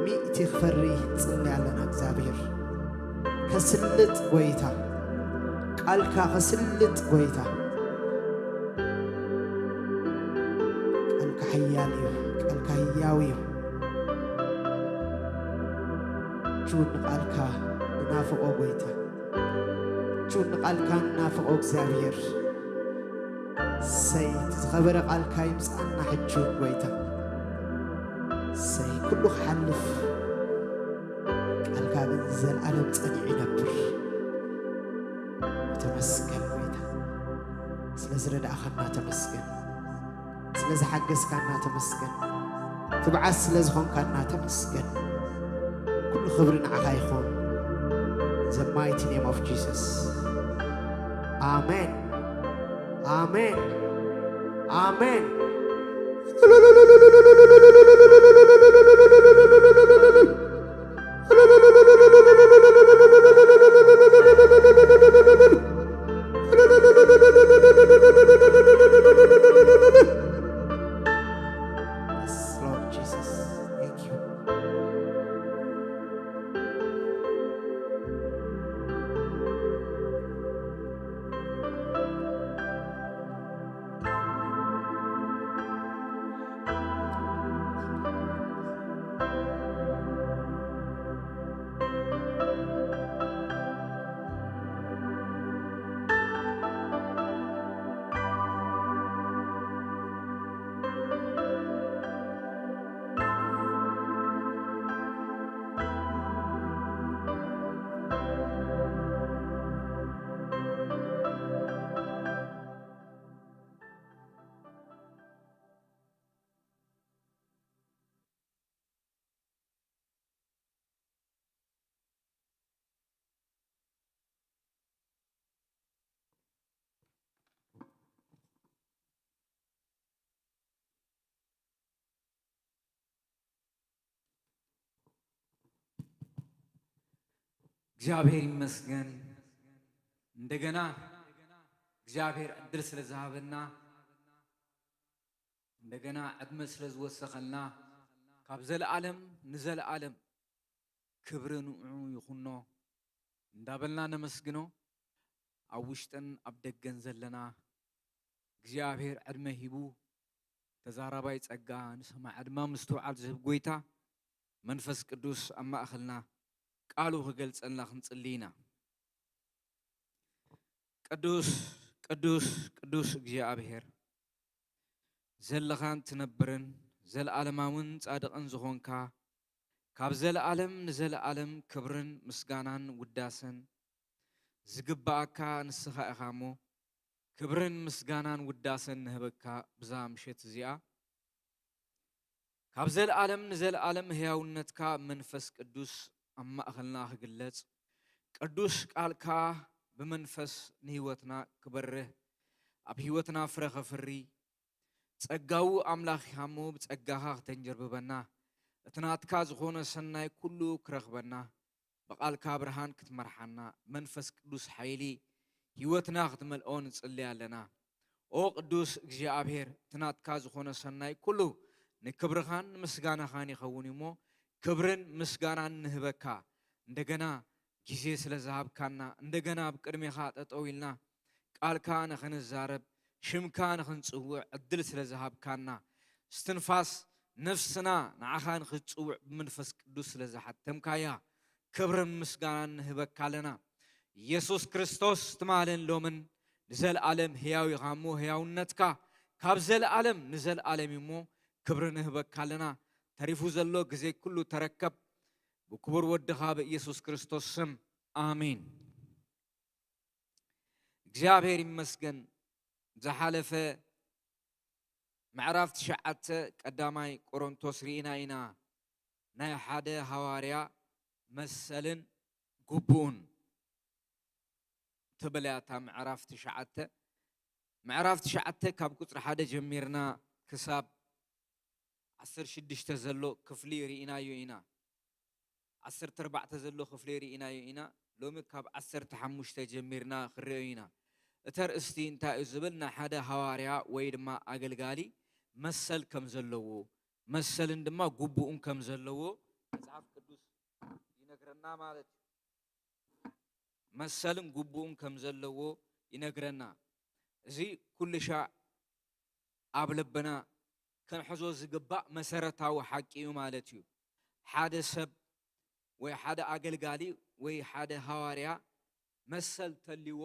ሚእቲ ክፈሪ ጽሊ ኣለና እግዚኣብሔር። ከስልጥ ጎይታ፣ ቃልካ ከስልጥ ጎይታ። ቃልካ ሓያል እዩ፣ ቃልካ ህያው እዩ። እቹ ንቃልካ ንናፍቆ ጎይታ፣ እቹ ንቃልካ ንናፍቆ እግዚኣብሔር። ሰይ ዝኸበረ ቃልካ ይምጻና ሕጂ ጎይታ። ሰይ ኩሉ ክሓልፍ ቃልካ ግን ዘልኣለም ጸኒዑ ይነብር። ተመስገን ጎይታ፣ ስለ ዝረዳእኻና ተመስገን፣ ስለ ዝሓገዝካና ተመስገን፣ ትብዓት ስለ ዝኾንካና ተመስገን። ኩሉ ክብሪ ንዓኻ ይኹን። In the mighty name of Jesus. ኣሜን። ኣሜን። ኣሜን። እግዚኣብሔር ይመስገን። እንደገና እግዚኣብሔር ዕድል ስለ ዝሃበና፣ እንደገና ዕድመ ስለ ዝወሰኸልና፣ ካብ ዘለዓለም ንዘለዓለም ክብሪ ንዕኡ ይኹኖ እንዳበልና ነመስግኖ። ኣብ ውሽጥን ኣብ ደገን ዘለና እግዚኣብሔር ዕድመ ሂቡ ተዛራባይ ጸጋ ንሰማዕ ድማ ምስትውዓል ዝህብ ጎይታ መንፈስ ቅዱስ ኣብ ማእኸልና ቃሉ ክገልጸልና ክንጽሊ ኢና። ቅዱስ ቅዱስ ቅዱስ እግዚኣብሔር ዘለኻን ትነብርን ዘለዓለማውን ጻድቕን ዝኾንካ ካብ ዘለዓለም ንዘለዓለም ክብርን ምስጋናን ውዳሰን ዝግብኣካ ንስኻ ኢኻ እሞ ክብርን ምስጋናን ውዳሰን ንህበካ ብዛ ምሸት እዚኣ። ካብ ዘለዓለም ንዘለዓለም ህያውነትካ መንፈስ ቅዱስ ኣብ ማእኸልና ክግለጽ፣ ቅዱስ ቃልካ ብመንፈስ ንህይወትና ክበርህ፣ ኣብ ህይወትና ፍረ ከፍሪ፣ ጸጋዊ ኣምላኽ ኢኻ እሞ ብጸጋኻ ክተንጀርብበና፣ እቲ ናትካ ዝኾነ ሰናይ ኩሉ ክረኽበና፣ ብቓልካ ብርሃን ክትመርሓና፣ መንፈስ ቅዱስ ሓይሊ ህይወትና ክትመልኦ ንጽሊ ኣለና። ኦ ቅዱስ እግዚኣብሔር፣ እቲ ናትካ ዝኾነ ሰናይ ኩሉ ንክብርኻን ንምስጋናኻን ይኸውን እዩ እሞ፣ ክብርን ምስጋናን ንህበካ። እንደገና ግዜ ስለ ዝሃብካና፣ እንደገና ኣብ ቅድሜኻ ጠጠው ኢልና ቃልካ ንኽንዛረብ፣ ሽምካ ንኽንጽውዕ ዕድል ስለ ዝሃብካና፣ እስትንፋስ ነፍስና ንዓኻ ንኽትጽውዕ ብመንፈስ ቅዱስ ስለ ዝሓተምካያ፣ ክብርን ምስጋናን ንህበካ ኣለና። ኢየሱስ ክርስቶስ ትማልን ሎምን ንዘለኣለም ህያው ኢኻ እሞ፣ ህያውነትካ ካብ ዘለኣለም ንዘለኣለም እዩ እሞ፣ ክብሪ ንህበካ ኣለና። ተሪፉ ዘሎ ግዜ ኩሉ ተረከብ፣ ብክቡር ወድኻ ብኢየሱስ ክርስቶስ ስም፣ ኣሜን። እግዚኣብሔር ይመስገን። ዝሓለፈ ምዕራፍ ትሽዓተ ቀዳማይ ቆሮንቶስ ርኢና ኢና። ናይ ሓደ ሃዋርያ መሰልን ግቡኡን ትብል እያ እታ ምዕራፍ ትሽዓተ። ምዕራፍ ትሽዓተ ካብ ቁጽሪ ሓደ ጀሚርና ክሳብ ዓሰርተ ሽዱሽተ ዘሎ ክፍሊ ርኢናዮ ኢና። ዓሰርተ ኣርባዕተ ዘሎ ክፍሊ ርኢናዮ ኢና። ሎሚ ካብ ዓሰርተ ሓሙሽተ ጀሚርና ክንርእዮ ኢና። እቲ ኣርእስቲ እንታይ እዩ ዝብል? ናይ ሓደ ሃዋርያ ወይ ድማ ኣገልጋሊ መሰል ከም ዘለዎ፣ መሰልን ድማ ግቡኡን ከም ዘለዎ መጽሓፍ ቅዱስ ይነግረና ማለት እዩ። መሰልን ግቡኡን ከም ዘለዎ ይነግረና። እዚ ኩሉ ሻዕ ኣብ ልብና ክንሕዞ ዝግባእ መሰረታዊ ሓቂ እዩ ማለት እዩ። ሓደ ሰብ ወይ ሓደ ኣገልጋሊ ወይ ሓደ ሃዋርያ መሰል ተልይዎ፣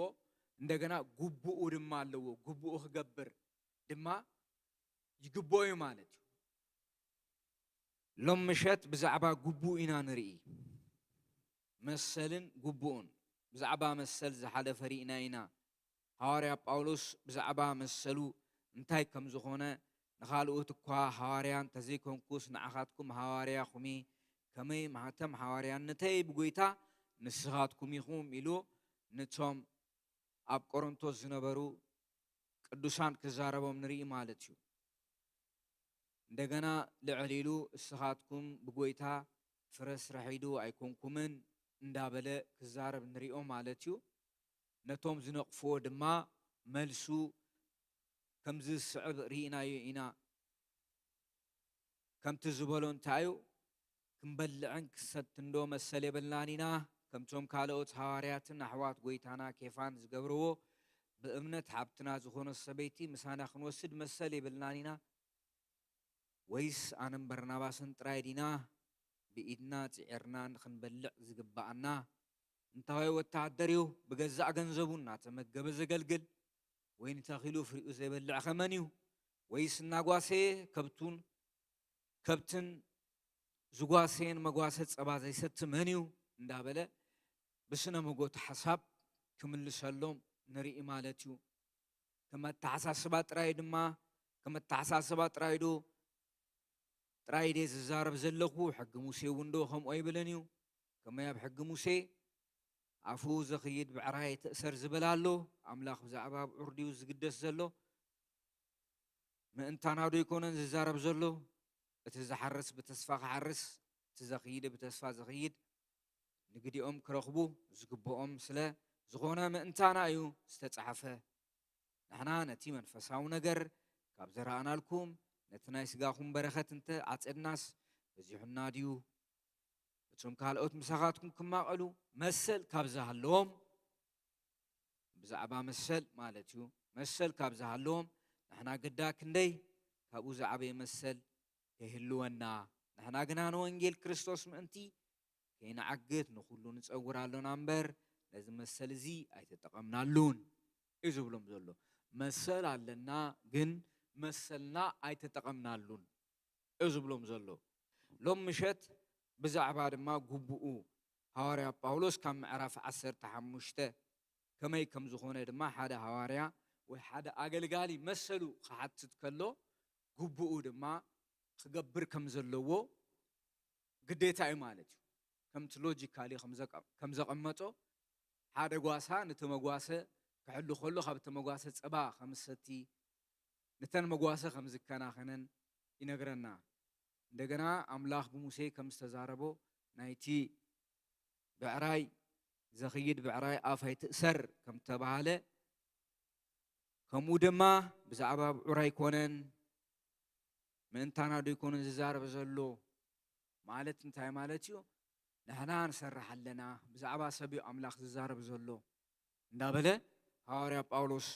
እንደገና ግቡኡ ድማ ኣለዎ። ግቡኡ ክገብር ድማ ይግብኦ እዩ ማለት እዩ። ሎም ምሸት ብዛዕባ ግቡእ ኢና ንርኢ። መሰልን ግቡኡን። ብዛዕባ መሰል ዝሓለፈ ርኢና ኢና። ሃዋርያ ጳውሎስ ብዛዕባ መሰሉ እንታይ ከም ዝኾነ፣ ንኻልኦት እኳ ሃዋርያ እንተዘይኮንኩስ ንዓኻትኩም ሃዋርያኹም እየ፣ ከመይ ማህተም ሃዋርያነተይ ብጎይታ ንስኻትኩም ኢኹም ኢሉ ነቶም ኣብ ቆሮንቶስ ዝነበሩ ቅዱሳን ክዛረቦም ንርኢ ማለት እዩ። እንደገና ልዕል ኢሉ እስኻትኩም ብጎይታ ፍረ ስራሕ ኢዱ ኣይኮንኩምን እንዳበለ ክዛረብ ንሪኦ ማለት እዩ። ነቶም ዝነቕፍዎ ድማ መልሱ ከምዚ ዝስዕብ ርኢናዮ ኢና። ከምቲ ዝበሎ እንታይ እዩ? ክንበልዕን ክሰትንዶ መሰል የብልናን ኢና? ከምቶም ካልኦት ሃዋርያትን ኣሕዋት ጎይታና ኬፋን ዝገብርዎ ብእምነት ሃብትና ዝኾነ ሰበይቲ ምሳና ክንወስድ መሰል የብልናን ኢና? ወይስ ኣነን በርናባስን ጥራይ ዲና ብኢድና ጽዒርና ንኽንበልዕ ዝግብኣና? እንታዋይ ወተሃደር እዩ ብገዛእ ገንዘቡ እናተመገበ ዘገልግል? ወይኒ ተኺሉ ፍሪኡ ዘይበልዕ ኸ መን እዩ? ወይስ እናጓሰየ ከብቱን ከብትን ዝጓሰየን መጓሰ ጸባ ዘይሰቲ መን እዩ? እንዳበለ ብስነ መጎት ሓሳብ ክምልሰሎም ንርኢ ማለት እዩ። ከም ኣተሓሳስባ ጥራይ ድማ፣ ከም ኣተሓሳስባ ጥራይ ዶ፣ ጥራይ ድየ ዝዛረብ ዘለኹ? ሕጊ ሙሴ እውን ዶ ከምኡ ኣይብልን እዩ? ከመይ ኣብ ሕጊ ሙሴ ኣፉ ዘኽይድ ብዕራይ ትእሰር ዝብል ኣሎ? ኣምላኽ ብዛዕባ ኣብዑር ድዩ ዝግደስ ዘሎ? ምእንታና ዶ ኣይኮነን ዝዛረብ ዘሎ? እቲ ዝሓርስ ብተስፋ ክሓርስ፣ እቲ ዘኽይድ ብተስፋ ዘኽይድ። ንግዲኦም ክረኽቡ ዝግብኦም ስለ ዝኾነ ምእንታና እዩ ዝተጻሕፈ። ንሕና ነቲ መንፈሳዊ ነገር ካብ ዘራእናልኩም፣ ነቲ ናይ ስጋኹም በረኸት እንተ ዓጸድናስ በዚሑና ድዩ? እቶም ካልኦት ምሳኻትኩም ክማቐሉ መሰል ካብ ዝሃለዎም፣ ብዛዕባ መሰል ማለት እዩ፣ መሰል ካብ ዝሃለዎም ንሕና ግዳ ክንደይ ካብኡ ዝዓበየ መሰል ከይህልወና፣ ንሕና ግና ንወንጌል ክርስቶስ ምእንቲ ከይንዓግት ንኹሉ ንጸውር ኣሎና እምበር ነዚ መሰል እዚ ኣይተጠቐምናሉን እዩ ዝብሎም ዘሎ። መሰል ኣለና፣ ግን መሰልና ኣይተጠቐምናሉን እዩ ዝብሎም ዘሎ። ሎም ምሸት ብዛዕባ ድማ ግቡኡ ሃዋርያ ጳውሎስ ካብ ምዕራፍ ዓሰርተ ሓሙሽተ ከመይ ከም ዝኾነ ድማ ሓደ ሃዋርያ ወይ ሓደ ኣገልጋሊ መሰሉ ክሓትት ከሎ ግቡኡ ድማ ክገብር ከም ዘለዎ ግዴታ እዩ ማለት እዩ። ከምቲ ሎጂካሊ ከም ዘቀ-፣ ከም ዘቐመጦ ሓደ ጓሳ ነቲ መጓሰ ክሕሉ ከሎ ካብ እቲ መጓሰ ጸባ ከም ዝሰቲ ነተን መጓሰ ከም ዝከናኸነን ይነግረና። እንደገና ኣምላኽ ብሙሴ ከም ዝተዛረቦ ናይቲ ብዕራይ ዘኽይድ ብዕራይ ኣፍ ኣይትእሰር ከም ተባሃለ ከምኡ ድማ ብዛዕባ ብዑር ኣይኮነን ምእንታና ዶ ኣይኮነን ዝዛረብ ዘሎ ማለት እንታይ ማለት እዩ? ንሕና ንሰርሕ ኣለና፣ ብዛዕባ ሰብ እዩ ኣምላኽ ዝዛረብ ዘሎ እንዳበለ ሃዋርያ ጳውሎስ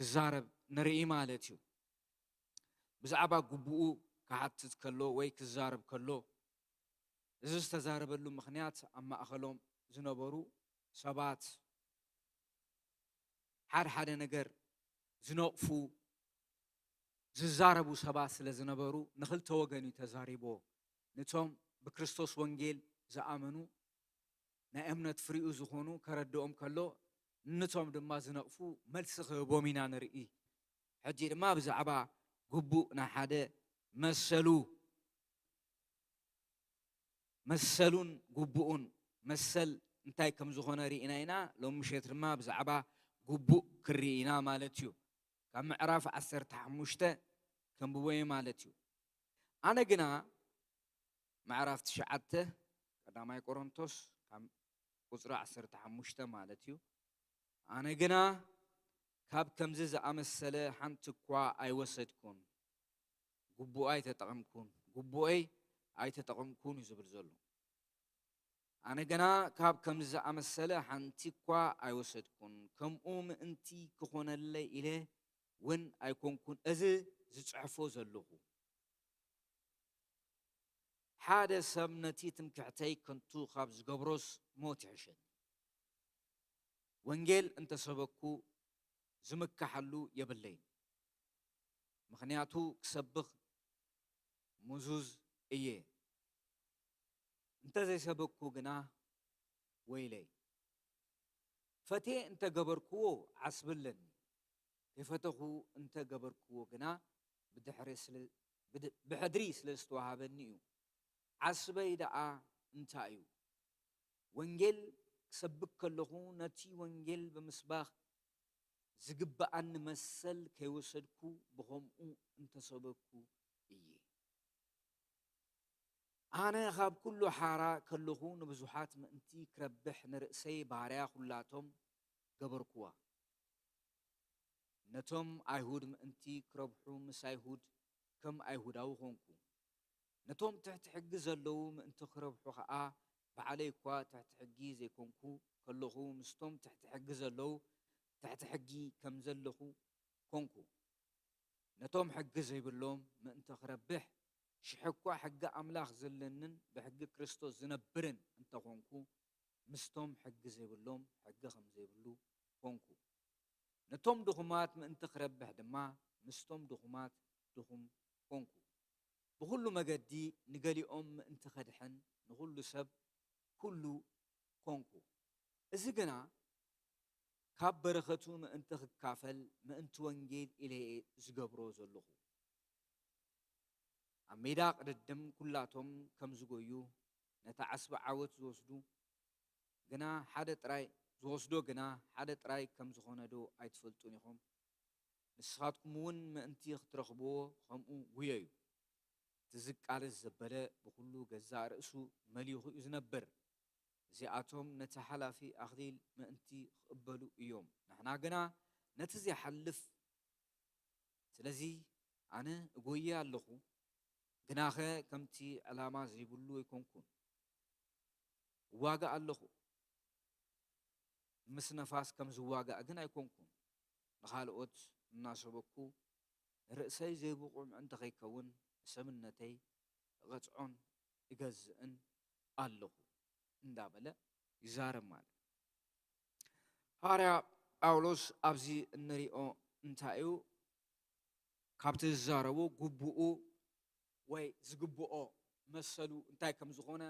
ክዛረብ ንርኢ ማለት እዩ። ብዛዕባ ግቡኡ ክሓትት ከሎ ወይ ክዛረብ ከሎ እዚ ዝተዛረበሉ ምኽንያት ኣብ ማእኸሎም ዝነበሩ ሰባት ሓደ ሓደ ነገር ዝነቕፉ ዝዛረቡ ሰባት ስለ ዝነበሩ ንኽልተ ወገን እዩ ተዛሪቦ። ነቶም ብክርስቶስ ወንጌል ዝኣመኑ ናይ እምነት ፍሪኡ ዝኾኑ ከረድኦም ከሎ ነቶም ድማ ዝነቕፉ መልሲ ክህቦም ኢና ንርኢ። ሕጂ ድማ ብዛዕባ ግቡእ ናይ ሓደ መሰሉ መሰሉን ግቡኡን መሰል እንታይ ከም ዝኾነ ርኢና ኢና። ሎም ምሸት ድማ ብዛዕባ ግቡእ ክርኢ ኢና ማለት እዩ። ካብ ምዕራፍ ዓሰርተ ሓሙሽተ ከንብቦ እየ ማለት እዩ። ኣነ ግና ምዕራፍ ትሽዓተ ቀዳማይ ቆሮንቶስ ካብ ቁጽሪ ዓሰርተ ሓሙሽተ ማለት እዩ። ኣነ ግና ካብ ከምዚ ዝኣመሰለ ሓንቲ እኳ ኣይወሰድኩን፣ ግቡእ ኣይተጠቐምኩን፣ ግቡእይ ኣይተጠቐምኩን እዩ ዝብል ዘሎ። ኣነ ግና ካብ ከምዚ ዝኣመሰለ ሓንቲ እኳ ኣይወሰድኩን፣ ከምኡ ምእንቲ ክኾነለይ ኢለ እውን ኣይኮንኩን እዚ ዝጽሕፎ ዘለኹ። ሓደ ሰብ ነቲ ትምክሕተይ ከንቱ ካብ ዝገብሮስ ሞት ይሕሸኒ። ወንጌል እንተሰበኩ ዝምካሓሉ የብለይን፣ ምኽንያቱ ክሰብኽ ምዙዝ እየ። እንተዘይሰበኩ ግና ወይለይ። ፈትየ እንተገበርክዎ ዓስቢ ኣለኒ፣ ከይፈተኹ እንተገበርክዎ ግና ብድሕሪ ስለ-፣ ብድ-፣ ብሕድሪ ስለ ዝተዋሃበኒ እዩ። ዓስበይ ደኣ እንታይ እዩ? ወንጌል ክሰብክ ከለኹ ነቲ ወንጌል ብምስባኽ ዝግብኣኒ መሰል ከይወሰድኩ ብኸምኡ እንተሰበኩ እየ። ኣነ ካብ ኩሉ ሓራ ከለኹ ንብዙሓት ምእንቲ ክረብሕ ንርእሰይ ባርያ ኩላቶም ገበርኩዋ። ነቶም ኣይሁድ ምእንቲ ክረብሑ ምስ ኣይሁድ ከም ኣይሁዳዊ ኾንኩ። ነቶም ትሕቲ ሕጊ ዘለዉ ምእንቲ ክረብሑ ኸኣ ባዕለይ እኳ ትሕቲ ሕጊ ዘይኮንኩ ከለኹ ምስቶም ትሕቲ ሕጊ ዘለዉ ትሕቲ ሕጊ ከም ዘለኹ ኮንኩ። ነቶም ሕጊ ዘይብሎም ምእንቲ ክረብሕ ሽሕ እኳ ሕጊ ኣምላኽ ዘለንን ብሕጊ ክርስቶስ ዝነብርን እንተኾንኩ ምስቶም ሕጊ ዘይብሎም ሕጊ ከም ዘይብሉ ኮንኩ። ነቶም ድኹማት ምእንቲ ክረብሕ ድማ ምስቶም ድኹማት ድኹም ኮንኩ። ብኹሉ መገዲ ንገሊኦም ምእንቲ ከድሕን ንኹሉ ሰብ ኩሉ ኮንኩ። እዚ ግና ካብ በረኸቱ ምእንቲ ክካፈል ምእንቲ ወንጌል ኢለ እየ ዝገብሮ ዘለኹ። ኣብ ሜዳ ቅድድም ኩላቶም ከም ዝጎዩ ነቲ ዓስቢ ዓወት ዝወስዱ ግና ሓደ ጥራይ ዝወስዶ ግና ሓደ ጥራይ ከም ዝኾነ ዶ ኣይትፈልጡን ኢኹም? ንስኻትኩም እውን ምእንቲ ክትረኽብዎ ከምኡ ጉየዩ። እቲ ዝቃለስ ዘበለ ብኹሉ ገዛእ ርእሱ መሊኹ እዩ ዝነብር። እዚኣቶም ነቲ ሓላፊ ኣኽሊል ምእንቲ ክቕበሉ እዮም፣ ንሕና ግና ነቲ ዚሓልፍ። ስለዚ ኣነ እጎየ ኣለኹ፣ ግናኸ ከምቲ ዕላማ ዘይብሉ ኣይኮንኩን። እዋጋእ ኣለኹ፣ ምስ ነፋስ ከም ዝዋጋእ ግን ኣይኮንኩን። ንኻልኦት እናሰበኩ ንርእሰይ ዘይብቑዕ ምእንቲ ከይከውን ንሰብነተይ እቐጽዖን እገዝእን ኣለኹ እንዳበለ ይዛረብ ማለት እዩ። ሃዋርያ ጳውሎስ ኣብዚ እንሪኦ እንታይ እዩ? ካብቲ ዝዛረቦ ግቡኡ ወይ ዝግብኦ መሰሉ እንታይ ከም ዝኾነ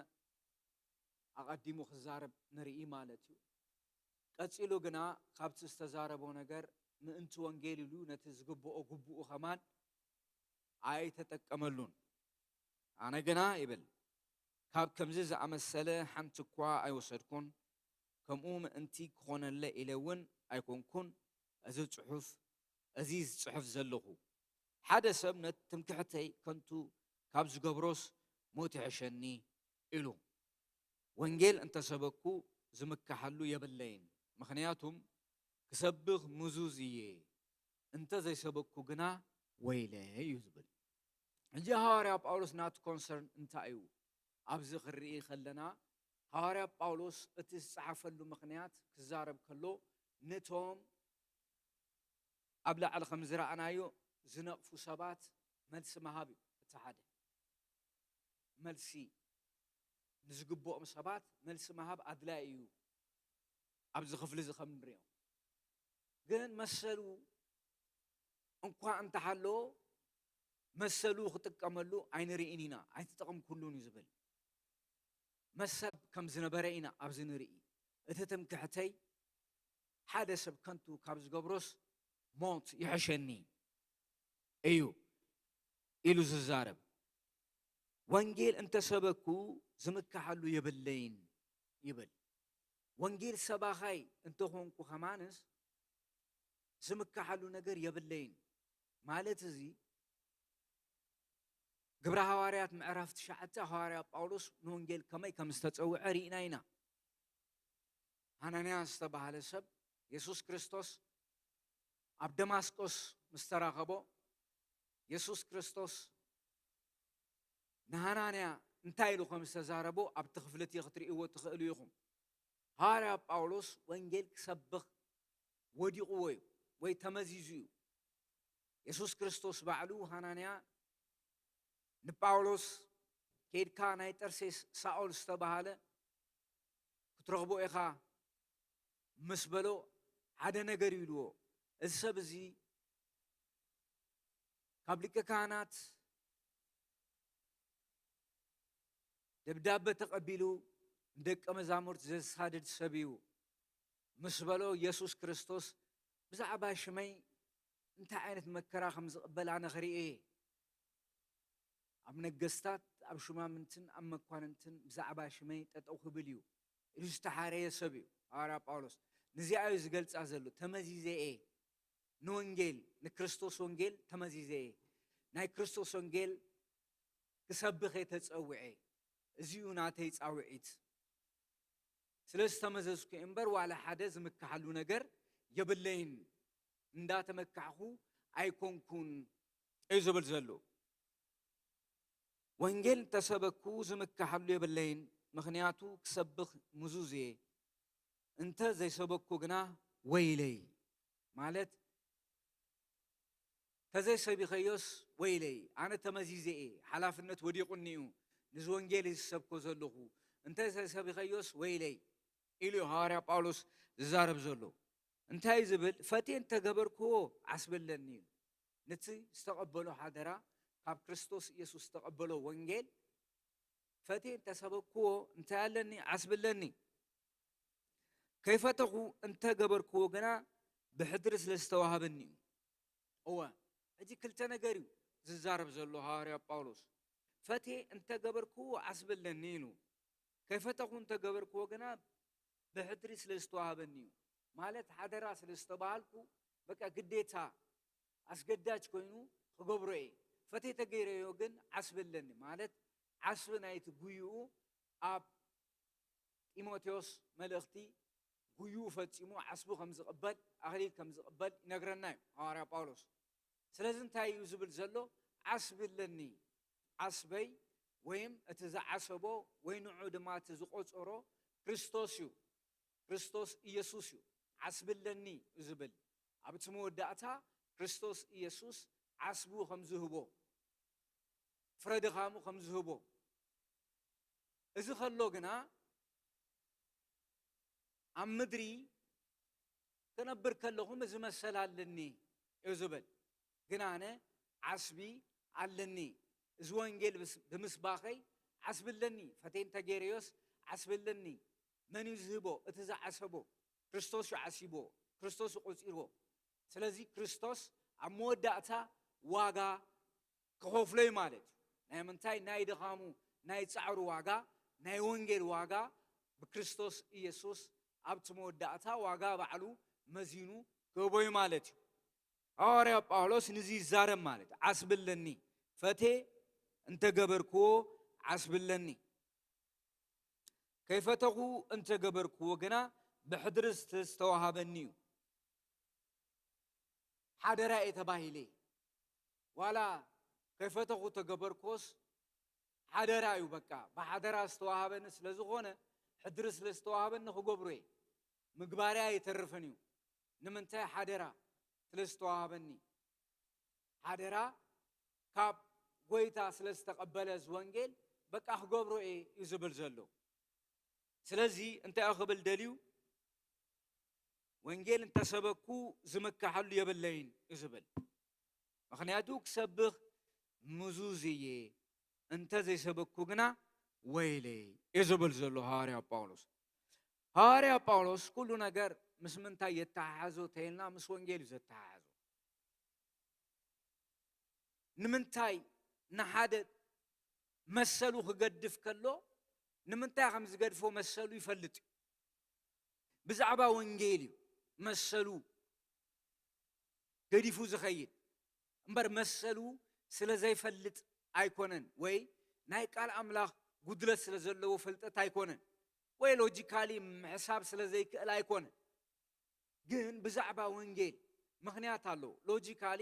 ኣቐዲሙ ክዛረብ ንርኢ ማለት እዩ። ቀጺሉ ግና ካብቲ ዝተዛረቦ ነገር ምእንቲ ወንጌል ኢሉ ነቲ ዝግብኦ ግቡኡ ኸማን ኣይተጠቀመሉን። ኣነ ግና ይብል፣ ካብ ከምዚ ዝኣመሰለ ሓንቲ እኳ ኣይወሰድኩን፣ ከምኡ ምእንቲ ክኾነለ ኢለ እውን ኣይኮንኩን። እዚ ጽሑፍ፣ እዚ ዝጽሕፍ ዘለኹ፣ ሓደ ሰብ ነቲ ትምክሕተይ ከንቱ ካብ ዝገብሮስ ሞት ይሕሸኒ ኢሉ። ወንጌል እንተሰበኩ ዝምከሓሉ የብለይን፣ ምኽንያቱም ክሰብኽ ምዙዝ እየ፣ እንተ ዘይሰበኩ ግና ወይለይ እዩ ዝብል። ሕጂ ሃዋርያ ጳውሎስ ናቱ ኮንሰርን እንታይ እዩ? ኣብዚ ክንርኢ ከለና ሃዋርያ ጳውሎስ እቲ ዝጸሓፈሉ ምኽንያት ክዛረብ ከሎ ነቶም ኣብ ላዕሊ ከም ዝረኣናዮ ዝነቕፉ ሰባት መልሲ ምሃብ እዩ። እቲ ሓደ መልሲ ንዝግብኦም ሰባት መልሲ ምሃብ ኣድላይ እዩ። ኣብዚ ክፍሊ እዚ ከም ንሪኦ ግን መሰሉ እንኳ እንተሃለዎ መሰሉ ክጥቀመሉ ኣይንርኢን ኢና፣ ኣይተጠቐምኩሉን እዩ ዝብል መሰል ከም ዝነበረ ኢና ኣብዚ ንርኢ። እቲ ትምክሕተይ ሓደ ሰብ ከንቱ ካብ ዝገብሮስ ሞት ይሕሸኒ እዩ ኢሉ ዝዛረብ። ወንጌል እንተሰበኩ ዝምከሓሉ የብለይን ይብል። ወንጌል ሰባኻይ እንተኾንኩ ከማንስ ዝምከሓሉ ነገር የብለይን ማለት እዚ ግብረ ሃዋርያት ምዕራፍ ትሽዓተ ሃዋርያ ጳውሎስ ንወንጌል ከመይ ከም ዝተጸውዐ ርኢና ኢና። ሃናንያ ዝተባህለ ሰብ የሱስ ክርስቶስ ኣብ ደማስቆስ ምስ ተራኸቦ የሱስ ክርስቶስ ንሃናንያ እንታይ ኢሉ ከም ዝተዛረቦ ኣብቲ ክፍሊ እቲ ክትርእይዎ ትኽእሉ ኢኹም። ሃዋርያ ጳውሎስ ወንጌል ክሰብኽ ወዲቕዎ እዩ ወይ ተመዚዙ እዩ። የሱስ ክርስቶስ ባዕሉ ሃናንያ ንጳውሎስ ከይድካ ናይ ጠርሴስ ሳኦል ዝተባሃለ ክትረኽቦ ኢኻ ምስ በሎ ሓደ ነገር ይብልዎ። እዚ ሰብ እዚ ካብ ሊቀ ካህናት ደብዳበ ተቐቢሉ ንደቀ መዛሙርት ዘሳድድ ሰብ እዩ ምስ በሎ የሱስ ክርስቶስ ብዛዕባ ሽመይ እንታይ ዓይነት መከራ ከም ዝቕበል ኣነ ክርኢ እየ። ኣብ ነገስታት ኣብ ሹማምንትን ኣብ መኳንንትን ብዛዕባ ሽመይ ጠጠው ክብል እዩ ኢሉ ዝተሓረየ ሰብ እዩ ሃዋርያ ጳውሎስ። ንዚኣ እዩ ዝገልጻ ዘሎ። ተመዚዘ እየ ንወንጌል ንክርስቶስ ወንጌል ተመዚዘ እየ። ናይ ክርስቶስ ወንጌል ክሰብኽ እየ ተጸዊዐ። እዚኡ ናተይ ጻውዒት። ስለ ዝተመዘዝኩ እምበር ዋላ ሓደ ዝምክሓሉ ነገር የብለይን። እንዳተመካሕኹ ኣይኮንኩን እዩ ዝብል ዘሎ። ወንጌል እንተሰበኩ ዝምክሓሉ የብለይን፣ ምኽንያቱ ክሰብኽ ምዙዝ እየ። እንተ ዘይሰበኩ ግና ወይለይ። ማለት ተዘይሰቢኸዮስ ወይለይ፣ ኣነ ተመዚዘ እየ፣ ሓላፍነት ወዲቑኒ እዩ፣ ንዚ ወንጌል ዝሰብኮ ዘለኹ፣ እንተ ዘይሰቢኸዮስ ወይለይ ኢሉ እዩ ሃዋርያ ጳውሎስ ዝዛረብ ዘሎ። እንታይ ዝብል? ፈትየ እንተገበርክዎ ዓስቢ ኣለኒ እዩ። ነቲ ዝተቐበሎ ሓደራ፣ ካብ ክርስቶስ ኢየሱስ ዝተቐበሎ ወንጌል ፈትየ እንተሰበክዎ እንታይ ኣለኒ? ዓስቢ ኣለኒ። ከይፈተኹ እንተገበርክዎ ግና ብሕድሪ ስለ ዝተዋህበኒ እዩ። እወ፣ ሕጂ ክልተ ነገር እዩ ዝዛረብ ዘሎ ሃዋርያ ጳውሎስ። ፈትየ እንተገበርክዎ ዓስቢ ኣለኒ ኢሉ። ከይፈተኹ እንተገበርክዎ ግና ብሕድሪ ስለ ዝተዋህበኒ እዩ። ማለት ሓደራ ስለ ዝተባሃልኩ በቃ ግዴታ ኣስገዳጅ ኮይኑ ክገብሮ እየ። ፈትየ ተገይረዮ ግን ዓስቢ ኣለኒ። ማለት ዓስቢ ናይቲ ጉይኡ ኣብ ጢሞቴዎስ መልእኽቲ፣ ጉዩ ፈጺሙ ዓስቡ ከም ዝቕበል፣ ኣኽሊል ከም ዝቕበል ይነግረና እዩ ሃዋርያ ጳውሎስ። ስለዚ እንታይ እዩ ዝብል ዘሎ? ዓስቢ ኣለኒ። ዓስበይ ወይም እቲ ዝዓሰቦ ወይ ንዑ ድማ እቲ ዝቖጸሮ ክርስቶስ እዩ። ክርስቶስ ኢየሱስ እዩ። ዓስቢ ኣለኒ እዩ ዝብል። ኣብ እቲ መወዳእታ ክርስቶስ ኢየሱስ ዓስቡ ከም ዝህቦ፣ ፍረ ድኻሙ ከም ዝህቦ። እዚ ከሎ ግና ኣብ ምድሪ ክነብር ከለኹም እዚ መሰል ኣለኒ እዩ ዝብል። ግን ኣነ ዓስቢ ኣለኒ። እዚ ወንጌል ብስ-፣ ብምስባኸይ ዓስቢ ኣለኒ። ፈቴ እንተገይረዮስ ዓስቢ ኣለኒ። መን እዩ ዝህቦ? እቲ ዝዓሰቦ። ክርስቶስ እዩ ዓሲብዎ። ክርስቶስ እዩ ቆጺርዎ። ስለዚ ክርስቶስ ኣብ መወዳእታ ዋጋ ክኸፍሎ እዩ ማለት እዩ። ናይ ምንታይ? ናይ ድኻሙ፣ ናይ ጻዕሩ ዋጋ፣ ናይ ወንጌል ዋጋ ብክርስቶስ ኢየሱስ ኣብቲ መወዳእታ ዋጋ ባዕሉ መዚኑ ክህቦ እዩ ማለት እዩ። ሃዋርያ ጳውሎስ ንዚ ይዛረብ ማለት እዩ። ዓስቢ ኣለኒ፣ ፈቴ እንተገበርክዎ ዓስቢ ኣለኒ። ከይፈተኹ እንተገበርክዎ ግና ብሕድሪ ዝተዋሃበኒ እዩ። ሓደራ እየ ተባሂለ። ዋላ ከይፈተኹ ተገበርክዎስ ሓደራ እዩ። በቃ ብሓደራ ዝተዋሃበኒ ስለ ዝኾነ፣ ሕድሪ ስለ ዝተዋሃበኒ ክገብሮ እየ። ምግባርያ ኣይተርፍን እዩ። ንምንታይ? ሓደራ ስለ ዝተዋሃበኒ። ሓደራ ካብ ጎይታ ስለ ዝተቐበለ እዚ ወንጌል፣ በቃ ክገብሮ እየ እዩ ዝብል ዘሎ። ስለዚ እንታይ እዩ ክብል ደልዩ? ወንጌል እንተሰበኩ ዝምከሓሉ የብለይን እዩ ዝብል። ምኽንያቱ ክሰብኽ ምዙዝ እየ፣ እንተ ዘይሰበኩ ግና ወይለይ እዩ ዝብል ዘሎ ሃዋርያ ጳውሎስ። ሃዋርያ ጳውሎስ ኩሉ ነገር ምስ ምንታይ የተሓሓዞ ተይልና፣ ምስ ወንጌል እዩ ዘተሓሓዞ። ንምንታይ ንሓደ መሰሉ ክገድፍ ከሎ፣ ንምንታይ ከም ዝገድፎ መሰሉ ይፈልጥ እዩ። ብዛዕባ ወንጌል እዩ መሰሉ ገዲፉ ዝኸይድ እምበር፣ መሰሉ ስለ ዘይፈልጥ ኣይኮነን፣ ወይ ናይ ቃል ኣምላኽ ጉድለት ስለ ዘለዎ ፍልጠት ኣይኮነን፣ ወይ ሎጂካሊ ምሕሳብ ስለ ዘይክእል ኣይኮነን። ግን ብዛዕባ ወንጌል ምኽንያት ኣለዎ። ሎጂካሊ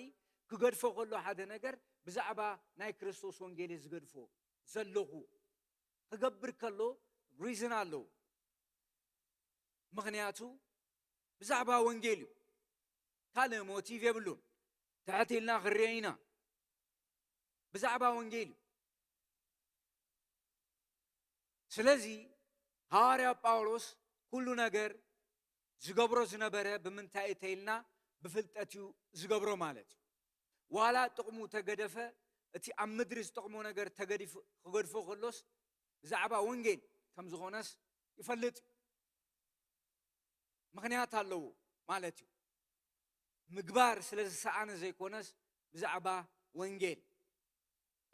ክገድፎ ከሎ ሓደ ነገር ብዛዕባ ናይ ክርስቶስ ወንጌል እዩ ዝገድፎ። ዘለኹ ክገብር ከሎ ሪዝን ኣለዎ። ምኽንያቱ ብዛዕባ ወንጌል እዩ። ካልእ ሞቲቭ የብሉን። ትሕት ኢልና ክንሪኦ ኢና። ብዛዕባ ወንጌል እዩ። ስለዚ ሃዋርያ ጳውሎስ ኩሉ ነገር ዝገብሮ ዝነበረ ብምንታይ እዩ ተይልና፣ ብፍልጠት እዩ ዝገብሮ ማለት እዩ። ዋላ ጥቕሙ ተገደፈ፣ እቲ ኣብ ምድሪ ዝጠቕሞ ነገር ተገዲፉ፣ ክገድፎ ከሎስ ብዛዕባ ወንጌል ከም ዝኾነስ ይፈልጥ እዩ። ምኽንያት ኣለዎ ማለት እዩ። ምግባር ስለ ዝሰኣነ ዘይኮነስ ብዛዕባ ወንጌል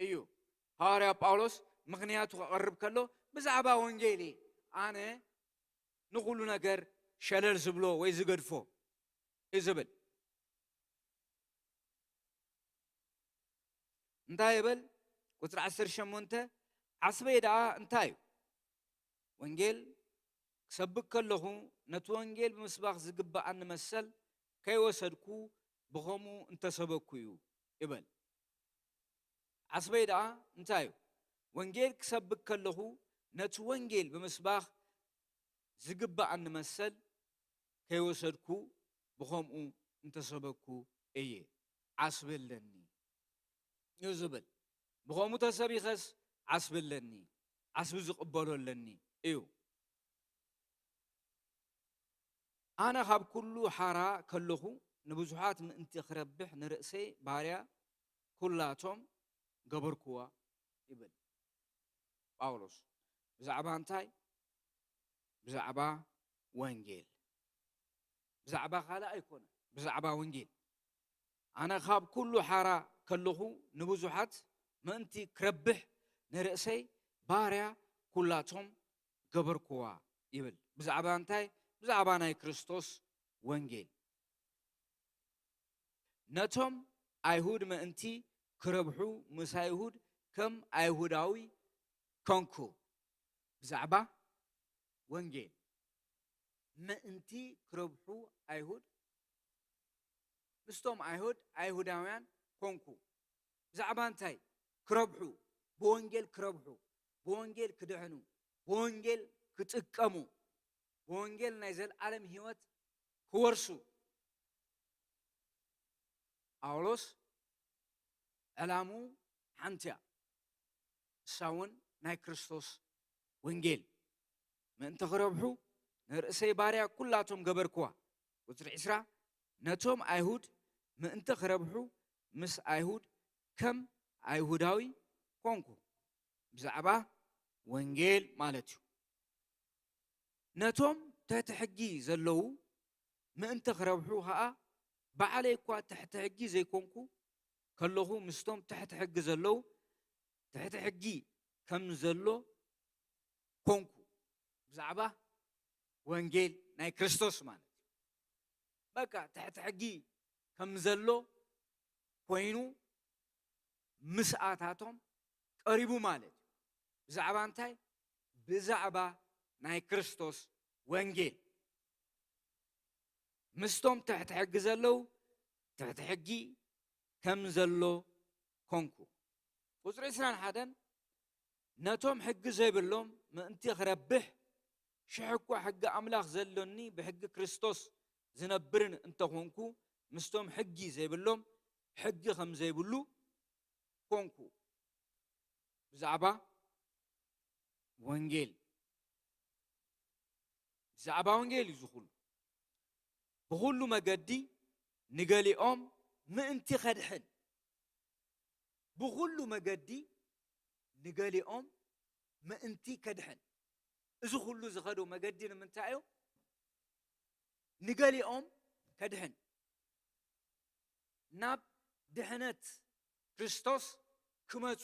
እዩ። ሃዋርያ ጳውሎስ ምኽንያቱ ከቕርብ ከሎ ብዛዕባ ወንጌል እየ ኣነ ንኹሉ ነገር ሸለል ዝብሎ ወይ ዝገድፎ እዩ ዝብል። እንታይ ይብል? ቁጽሪ ዓሰርተ ሸሞንተ፣ ዓስበይ ደኣ እንታይ እዩ? ወንጌል ክሰብክ ከለኹ ነቲ ወንጌል ብምስባኽ ዝግብኣኒ መሰል ከይወሰድኩ ብኸምኡ እንተሰበኩ እዩ ይበል። ዓስበይ ደኣ እንታይ እዩ? ወንጌል ክሰብክ ከለኹ ነቲ ወንጌል ብምስባኽ ዝግብኣኒ መሰል ከይወሰድኩ ብኸምኡ እንተሰበኩ እየ። ዓስቢ ኣለኒ እዩ ዝብል። ብኸምኡ ተሰቢኸስ ዓስቢ ኣለኒ፣ ዓስቢ ዝቕበሎ ኣለኒ እዩ። ኣነ ካብ ኩሉ ሓራ ከለኹ ንብዙሓት ምእንቲ ክረብሕ ንርእሰይ ባርያ ኩላቶም ገበርኩዋ ይብል ጳውሎስ። ብዛዕባ እንታይ? ብዛዕባ ወንጌል። ብዛዕባ ካልእ ኣይኮነን፣ ብዛዕባ ወንጌል። ኣነ ካብ ኩሉ ሓራ ከለኹ ንብዙሓት ምእንቲ ክረብሕ ንርእሰይ ባርያ ኩላቶም ገበርኩዋ ይብል። ብዛዕባ እንታይ? ብዛዕባ ናይ ክርስቶስ ወንጌል። ነቶም ኣይሁድ ምእንቲ ክረብሑ ምስ ኣይሁድ ከም ኣይሁዳዊ ኮንኩ። ብዛዕባ ወንጌል ምእንቲ ክረብሑ ኣይሁድ ምስቶም ኣይሁድ ኣይሁዳውያን ኮንኩ። ብዛዕባ እንታይ ክረብሑ? ብወንጌል ክረብሑ፣ ብወንጌል ክድሕኑ፣ ብወንጌል ክጥቀሙ፣ ብወንጌል ናይ ዘለዓለም ህይወት ክወርሱ። ጳውሎስ ዕላሙ ሓንቲ እያ፣ እሳ እውን ናይ ክርስቶስ ወንጌል ምእንቲ ክረብሑ ንርእሰይ ባርያ ኩላቶም ገበርክዋ። ቁፅሪ ዕስራ ነቶም ኣይሁድ ምእንቲ ክረብሑ ምስ ኣይሁድ ከም ኣይሁዳዊ ኮንኩ። ብዛዕባ ወንጌል ማለት እዩ። ነቶም ትሕቲ ሕጊ ዘለዉ ምእንቲ ክረብሑ ኸዓ ባዕለይ እኳ ትሕቲ ሕጊ ዘይኮንኩ ከለኹ ምስቶም ትሕቲ ሕጊ ዘለዉ ትሕቲ ሕጊ ከም ዘሎ ኮንኩ። ብዛዕባ ወንጌል ናይ ክርስቶስ ማለት እዩ። በቃ ትሕቲ ሕጊ ከም ዘሎ ኮይኑ ምስኣታቶም ቀሪቡ ማለት እዩ። ብዛዕባ እንታይ? ብዛዕባ ናይ ክርስቶስ ወንጌል ምስቶም ትሕቲ ሕጊ ዘለዉ ትሕቲ ሕጊ ከም ዘሎ ኮንኩ። ቁፅሪ ዕስራን ሓደን ነቶም ሕጊ ዘይብሎም ምእንቲ ክረብሕ ሽሕ እኳ ሕጊ ኣምላኽ ዘሎኒ ብሕጊ ክርስቶስ ዝነብርን እንተኾንኩ ምስቶም ሕጊ ዘይብሎም ሕጊ ከም ዘይብሉ ኮንኩ። ብዛዕባ ወንጌል ብዛዕባ ወንጌል እዩ ዝኹሉ። ብኹሉ መገዲ ንገሊኦም ምእንቲ ከድሕን ብኹሉ መገዲ ንገሊኦም ምእንቲ ከድሕን። እዚ ኩሉ ዝኸዶ መገዲ ንምንታይ እዩ? ንገሊኦም ከድሕን፣ ናብ ድሕነት ክርስቶስ ክመፁ።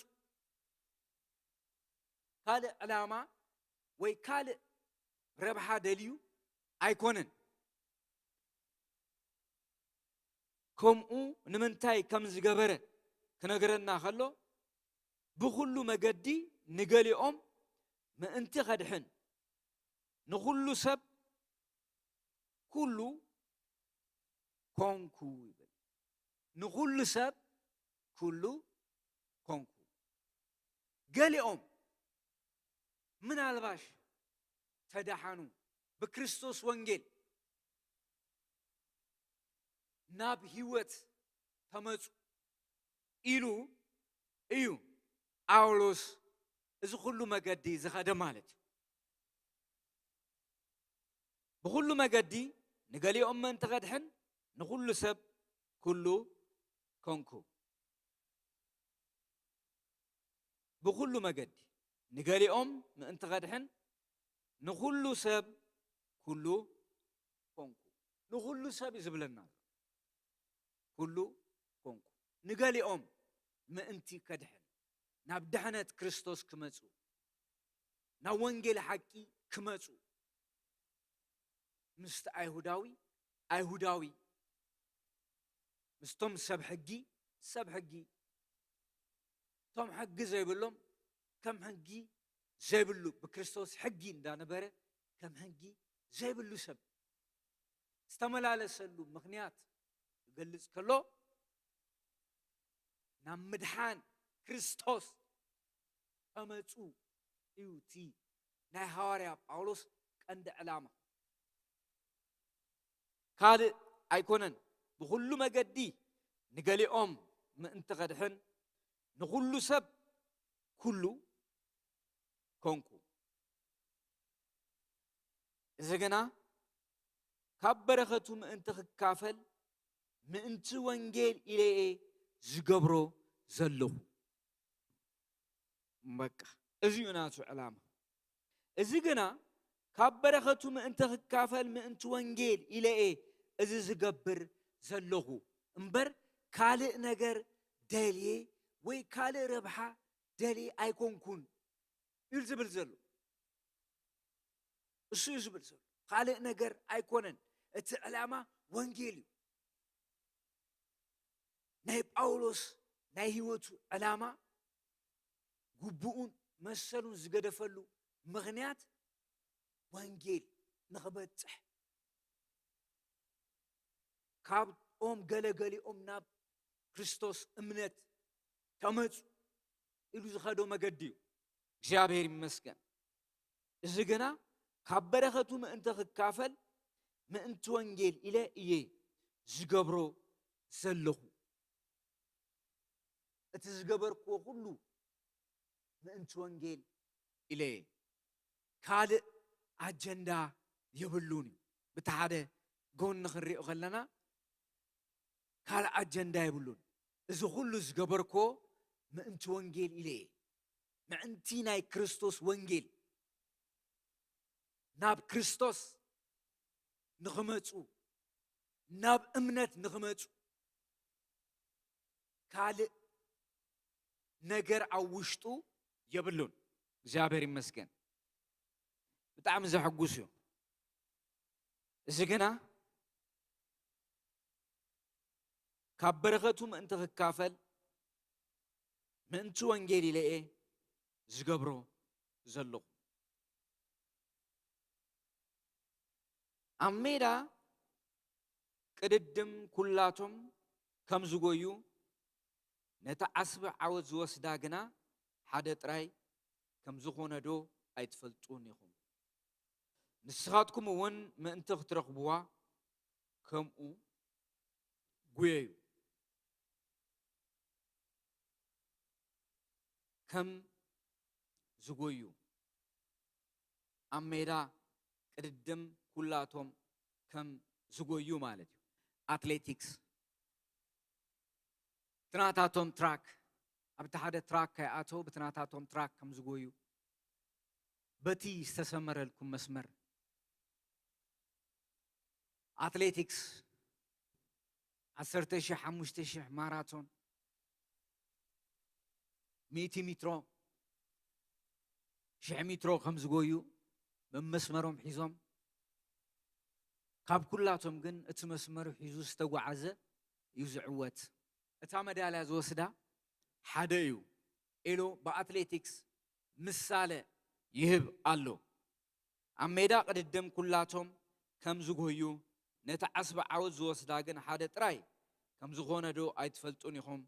ካልእ ዕላማ ወይ ካልእ ረብሓ ደልዩ ኣይኮነን። ከምኡ ንምንታይ ከም ዝገበረ ክነግረና ከሎ ብኹሉ መገዲ ንገሊኦም ምእንቲ ከድሕን ንኹሉ ሰብ ኩሉ ኮንኩ ይብል። ንኹሉ ሰብ ኩሉ ኮንኩ። ገሊኦም ምናልባሽ ተደሓኑ ብክርስቶስ ወንጌል ናብ ህይወት ተመፁ ኢሉ እዩ ጳውሎስ እዚ ኩሉ መገዲ ዝኸደ ማለት እዩ። ብኹሉ መገዲ ንገሊኦም ምእንቲ ከድሕን ንኹሉ ሰብ ኩሉ ኮንኩ። ብኹሉ መገዲ ንገሊኦም ምእንቲ ከድሕን ንኹሉ ሰብ ኩሉ ኮንኩ። ንኹሉ ሰብ እዩ ዝብለና ኣሎ። ኩሉ ኮንኩ። ንገሊኦም ምእንቲ ከድሕን ናብ ድሕነት ክርስቶስ ክመፁ ናብ ወንጌል ሓቂ ክመፁ ምስቲ ኣይሁዳዊ ኣይሁዳዊ ምስቶም ሰብ ሕጊ ሰብ ሕጊ እቶም ሕጊ ዘይብሎም ከም ሕጊ ዘይብሉ ብክርስቶስ ሕጊ እንዳነበረ ከም ሕጊ ዘይብሉ ሰብ ዝተመላለሰሉ ምኽንያት ክገልጽ ከሎ ናብ ምድሓን ክርስቶስ ከመፁ እዩ እቲ ናይ ሃዋርያ ጳውሎስ ቀንዲ ዕላማ። ካልእ ኣይኮነን። ብኹሉ መገዲ ንገሊኦም ምእንቲ ከድሕን ንኹሉ ሰብ ኩሉ ኮንኩ። እዚ ግና ካብ በረኸቱ ምእንቲ ክካፈል ምእንቲ ወንጌል ኢለ እየ ዝገብሮ ዘለኹ። በቃ እዚ እዩ ናቱ ዕላማ። እዚ ግና ካብ በረኸቱ ምእንቲ ክካፈል ምእንቲ ወንጌል ኢለ እየ እዚ ዝገብር ዘለኹ እምበር ካልእ ነገር ደልየ ወይ ካልእ ረብሓ ደልየ ኣይኮንኩን እዩ ዝብል ዘሎ። እሱ እዩ ዝብል ዘሎ። ካልእ ነገር ኣይኮነን። እቲ ዕላማ ወንጌል እዩ። ናይ ጳውሎስ ናይ ህይወቱ ዕላማ ግቡኡን መሰሉን ዝገደፈሉ ምኽንያት ወንጌል ንኽበጽሕ፣ ካብኦም ገለገሊኦም ናብ ክርስቶስ እምነት ተመጹ ኢሉ ዝኸዶ መገዲ እዩ። እግዚኣብሔር ይመስገን። እዚ ግና ካብ በረኸቱ ምእንቲ ክካፈል ምእንቲ ወንጌል ኢለ እየ ዝገብሮ ዘለኹ። እቲ ዝገበርክዎ ኩሉ ምእንቲ ወንጌል ኢለ እየ። ካልእ ኣጀንዳ የብሉን እዩ። ብቲ ሓደ ጎኒ ክንሪኦ ከለና ካልእ ኣጀንዳ የብሉን። እዚ ኩሉ ዝገበርክዎ ምእንቲ ወንጌል ኢለ እየ። ምእንቲ ናይ ክርስቶስ ወንጌል ናብ ክርስቶስ ንኽመጹ፣ ናብ እምነት ንኽመጹ ካልእ ነገር ኣብ ውሽጡ የብሉን። እግዚኣብሔር ይመስገን። ብጣዕሚ ዘሐጉስ እዩ። እዚ ግና ካብ በረኸቱ ምእንቲ ክካፈል ምእንቲ ወንጌል ኢለ እየ ዝገብሮ ዘለኹ። ኣብ ሜዳ ቅድድም ኩላቶም ከም ዝጎዩ፣ ነቲ ዓስቢ ዓወት ዝወስዳ ግና ሓደ ጥራይ ከም ዝኾነ ዶ ኣይትፈልጡን ኢኹም? ንስኻትኩም እውን ምእንቲ ክትረኽብዋ ከምኡ ጉየዩ። ከም ዝጎዩ፣ ኣብ ሜዳ ቅድድም ኩላቶም ከም ዝጎዩ ማለት እዩ። ኣትሌቲክስ፣ ብናታቶም ትራክ፣ ኣብቲ ሓደ ትራክ ከይኣተው ብናታቶም ትራክ ከም ዝጎዩ፣ በቲ ዝተሰመረልኩም መስመር፣ ኣትሌቲክስ፣ ዓሰርተ ሺሕ፣ ሓሙሽተ ሺሕ ማራቶን፣ ሚእቲ ሜትሮ፣ ሽሕ ሜትሮ ከም ዝጎዩ፣ መመስመሮም ሒዞም፣ ካብ ኩላቶም ግን እቲ መስመሩ ሒዙ ዝተጓዓዘ እዩ ዝዕወት። እታ መዳልያ ዝወስዳ ሓደ እዩ ኢሉ ብኣትሌቲክስ ምሳሌ ይህብ ኣሎ። ኣብ ሜዳ ቅድድም ኩላቶም ከም ዝጎዩ፣ ነቲ ዓስቢ ዓወት ዝወስዳ ግን ሓደ ጥራይ ከም ዝኾነ ዶ ኣይትፈልጡን ኢኹም?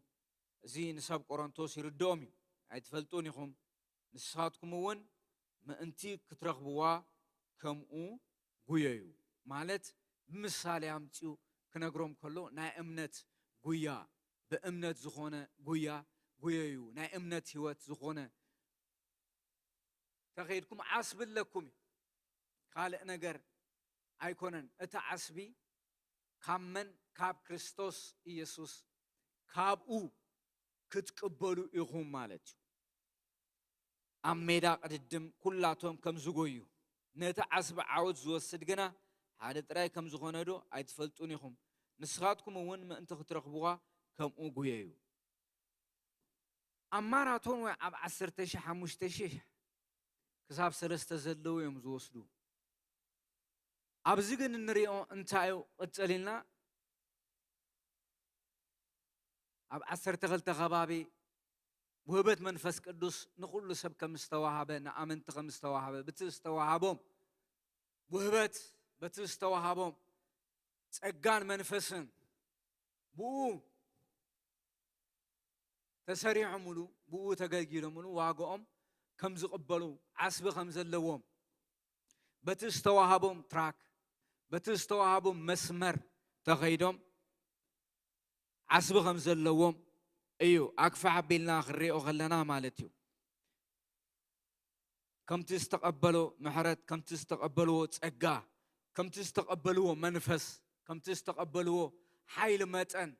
እዚ ንሰብ ቆሮንቶስ ይርድኦም እዩ። ኣይትፈልጡን ኢኹም? ንስኻትኩም እውን ምእንቲ ክትረኽብዋ ከምኡ ጉየዩ። ማለት ብምሳሌ ኣምጺኡ ክነግሮም ከሎ ናይ እምነት ጉያ፣ ብእምነት ዝኾነ ጉያ ጉየዩ። ናይ እምነት ህይወት ዝኾነ ተኸይድኩም ዓስቢ ኣለኩም እዩ። ካልእ ነገር ኣይኮነን። እቲ ዓስቢ ካብ መን? ካብ ክርስቶስ ኢየሱስ። ካብኡ ክትቅበሉ ኢኹም ማለት እዩ። ኣብ ሜዳ ቅድድም ኩላቶም ከም ዝጎዩ፣ ነቲ ዓስቢ ዓወት ዝወስድ ግና ሓደ ጥራይ ከም ዝኾነ ዶ ኣይትፈልጡን ኢኹም? ንስኻትኩም እውን ምእንቲ ክትረኽብዋ ከምኡ ጉየዩ። ኣብ ማራቶን ወይ ኣብ ዓሰርተ ሺሕ፣ ሓሙሽተ ሺሕ ክሳብ ሰለስተ ዘለዉ እዮም ዝወስዱ። ኣብዚ ግን እንሪኦ እንታይ እዩ? ቅጽል ኢልና ኣብ ዓሰርተ ክልተ ከባቢ ውህበት መንፈስ ቅዱስ ንኹሉ ሰብ ከም ዝተዋሃበ፣ ንኣመንቲ ከም ዝተዋሃበ፣ ብቲ ዝተዋሃቦም ውህበት፣ በቲ ዝተዋሃቦም ጸጋን መንፈስን ብኡ ተሰሪዖምሉ፣ ብኡ ተገልጊሎምሉ፣ ዋጋኦም ከም ዝቕበሉ፣ ዓስቢ ከም ዘለዎም፣ በቲ ዝተዋሃቦም ትራክ፣ በቲ ዝተዋሃቦም መስመር ተኸይዶም ዓስቢ ከም ዘለዎም እዩ ኣክፍሕ ኣቢልና ክንሪኦ ከለና ማለት እዩ። ከምቲ ዝተቐበሎ ምሕረት፣ ከምቲ ዝተቐበልዎ ጸጋ፣ ከምቲ ዝተቐበልዎ መንፈስ፣ ከምቲ ዝተቐበልዎ ሓይሊ መጠን፣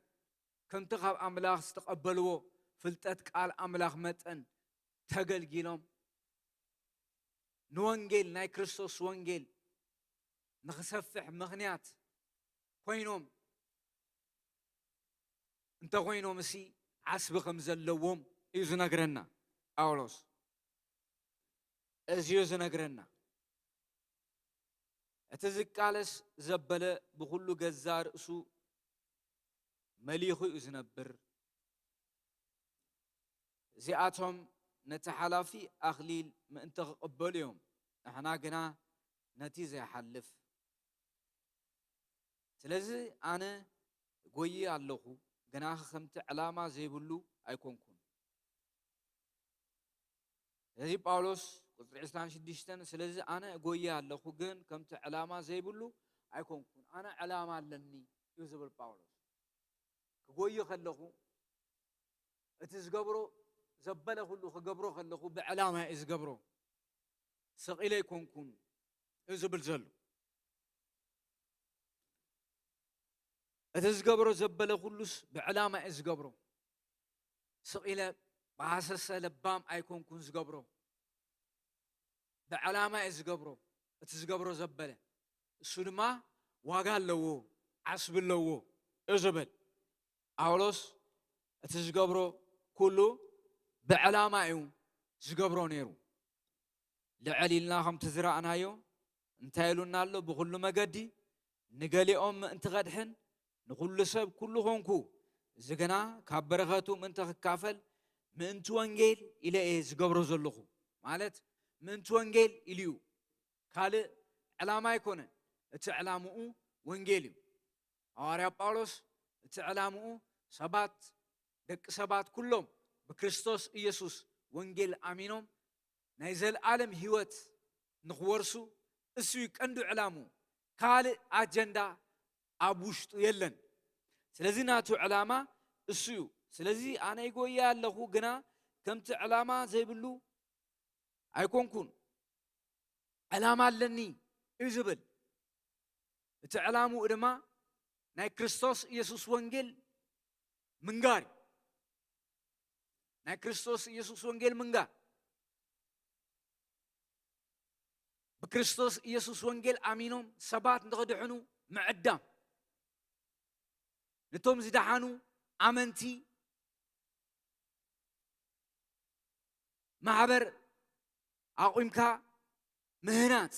ከምቲ ካብ ኣምላኽ ዝተቐበልዎ ፍልጠት ቃል ኣምላኽ መጠን ተገልጊሎም፣ ንወንጌል፣ ናይ ክርስቶስ ወንጌል ንኽሰፍሕ ምኽንያት ኮይኖም እንተኾይኖም፣ እሲ ዓስቢ ከም ዘለዎም እዩ ዝነግረና ጳውሎስ። እዚ እዩ ዝነግረና። እቲ ዝቃለስ ዘበለ ብኹሉ ገዛእ ርእሱ መሊኹ እዩ ዝነብር። እዚኣቶም ነቲ ሓላፊ ኣኽሊል ምእንቲ ክቕበሉ እዮም፣ ንሕና ግና ነቲ ዘይሓልፍ። ስለዚ ኣነ ጎይ ኣለኹ፣ ግናኸ ከምቲ ዕላማ ዘይብሉ ኣይኮንኩን። ስለዚ ጳውሎስ ቁጽሪ ዕስራን ሽዱሽተን፣ ስለዚ ኣነ ጎይ ኣለኹ፣ ግን ከምቲ ዕላማ ዘይብሉ ኣይኮንኩን። ኣነ ዕላማ ኣለኒ እዩ ዝብል ጳውሎስ። ክጎይ ከለኹ፣ እቲ ዝገብሮ ዘበለ ኩሉ ክገብሮ ከለኹ፣ ብዕላማ እየ ዝገብሮ። ስቕ ኢለ ኣይኮንኩን እዩ ዝብል ዘሎ። እቲ ዝገብሮ ዘበለ ኩሉስ ብዕላማ እየ ዝገብሮ። ስቕ ኢለ ብሃሰሰ ለባም ኣይኮንኩን ዝገብሮ። ብዕላማ እየ ዝገብሮ። እቲ ዝገብሮ ዘበለ፣ እሱ ድማ ዋጋ ኣለዎ፣ ዓስቢ ኣለዎ እዩ ዝብል። ጳውሎስ እቲ ዝገብሮ ኩሉ ብዕላማ እዩ ዝገብሮ ነይሩ። ልዕል ኢልና ከምቲ ዝረኣናዮ፣ እንታይ ኢሉና ኣሎ? ብኹሉ መገዲ ንገሊኦም ምእንቲ ኸድሕን ንኹሉ ሰብ ኩሉ ኾንኩ፣ እዚ ግና ካብ በረኸቱ ምእንቲ ክካፈል ምእንቲ ወንጌል ኢለ እየ ዝገብሮ ዘለኹ። ማለት ምእንቲ ወንጌል ኢሉ እዩ። ካልእ ዕላማ ኣይኮነን። እቲ ዕላምኡ ወንጌል እዩ። ሃዋርያ ጳውሎስ እቲ ዕላምኡ ሰባት፣ ደቂ ሰባት ኩሎም ብክርስቶስ ኢየሱስ ወንጌል ኣሚኖም ናይ ዘለኣለም ህይወት ንኽወርሱ፣ እሱ እዩ ቀንዲ ዕላምኡ። ካልእ ኣጀንዳ ኣብ ውሽጡ የለን። ስለዚ ናቱ ዕላማ እሱ እዩ። ስለዚ ኣነ ይጎየ ኣለኹ፣ ግና ከምቲ ዕላማ ዘይብሉ ኣይኮንኩን። ዕላማ ኣለኒ እዩ ዝብል። እቲ ዕላምኡ ድማ ናይ ክርስቶስ ኢየሱስ ወንጌል ምንጋር እዩ። ናይ ክርስቶስ ኢየሱስ ወንጌል ምንጋር። ብክርስቶስ ኢየሱስ ወንጌል ኣሚኖም ሰባት ንኽድሕኑ ምዕዳም። ነቶም ዝደሓኑ ኣመንቲ ማሕበር ኣቑምካ ምህናጽ፣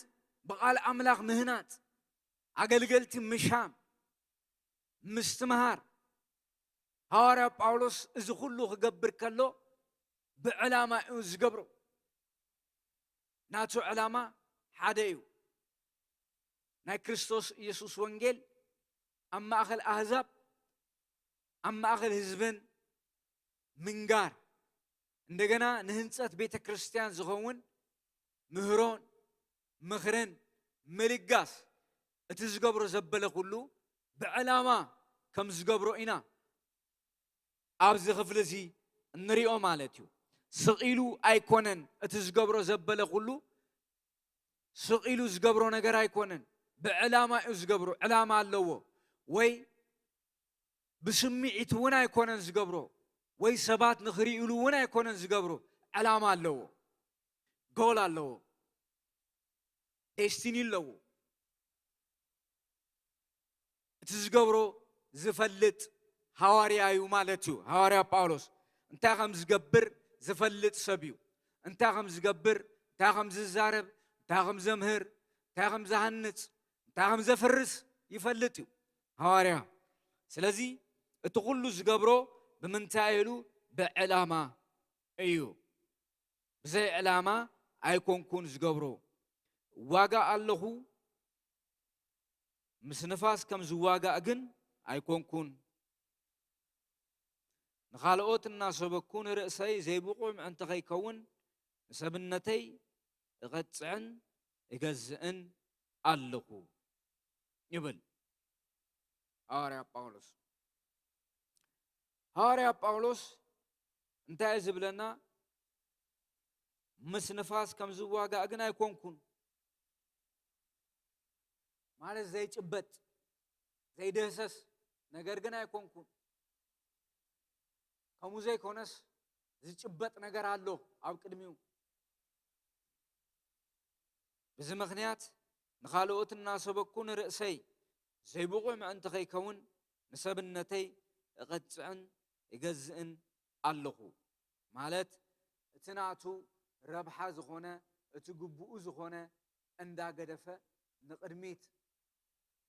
ብቓል ኣምላኽ ምህናጽ፣ ኣገልገልቲ ምሻም፣ ምስትምሃር። ሃዋርያ ጳውሎስ እዚ ኩሉ ክገብር ከሎ ብዕላማ እዩ ዝገብሮ። ናቱ ዕላማ ሓደ እዩ። ናይ ክርስቶስ ኢየሱስ ወንጌል ኣብ ማእከል ኣህዛብ፣ ኣብ ማእከል ህዝብን ምንጋር፣ እንደገና ንህንጸት ቤተ ክርስቲያን ዝኸውን ምህሮን ምኽርን ምልጋስ፣ እቲ ዝገብሮ ዘበለ ኩሉ ብዕላማ ከም ዝገብሮ ኢና ኣብዚ ክፍሊ እዚ እንሪኦ ማለት እዩ። ስቕ ኢሉ ኣይኮነን እቲ ዝገብሮ ዘበለ ኩሉ፣ ስቕ ኢሉ ዝገብሮ ነገር ኣይኮነን። ብዕላማ እዩ ዝገብሮ። ዕላማ ኣለዎ። ወይ ብስምዒት እውን ኣይኮነን ዝገብሮ፣ ወይ ሰባት ንኽርእይሉ እውን ኣይኮነን ዝገብሮ። ዕላማ ኣለዎ። ጎል ኣለዎ። ዴስቲኒ ኣለዎ። እቲ ዝገብሮ ዝፈልጥ ሃዋርያ እዩ ማለት እዩ። ሃዋርያ ጳውሎስ እንታይ ከም ዝገብር ዝፈልጥ ሰብ እዩ። እንታይ ከም ዝገብር፣ እንታይ ከም ዝዛረብ፣ እንታይ ከም ዘምህር፣ እንታይ ከም ዝሃንጽ፣ እንታይ ከም ዘፍርስ ይፈልጥ እዩ ሃዋርያ። ስለዚ እቲ ኩሉ ዝገብሮ ብምንታይ ኢሉ? ብዕላማ እዩ። ብዘይ ዕላማ ኣይኮንኩን ዝገብሮ። እዋጋእ ኣለኹ፣ ምስ ንፋስ ከም ዝዋጋእ ግን ኣይኮንኩን። ንኻልኦት እናሰበኩ ንርእሰይ ዘይብቑዕ ምእንቲ ኸይከውን ንሰብነተይ እቐጽዕን እገዝእን ኣለኹ ይብል ሃዋርያ ጳውሎስ። ሃዋርያ ጳውሎስ እንታይ እዩ ዝብለና? ምስ ንፋስ ከም ዝዋጋእ ግን ኣይኮንኩን። ማለት ዘይጭበጥ ዘይድህሰስ ነገር ግን ኣይኮንኩን። ከምኡ ዘይኮነስ ዝጭበጥ ነገር ኣሎ ኣብ ቅድሚኡ። ብዚ ምኽንያት ንኻልኦት እናሰበኩ ንርእሰይ ዘይብቑዕ ምእንቲ ከይከውን ንሰብነተይ እቐጽዕን እገዝእን ኣለኹ። ማለት እቲ ናቱ ረብሓ ዝኾነ፣ እቲ ግቡኡ ዝኾነ እንዳገደፈ ንቕድሚት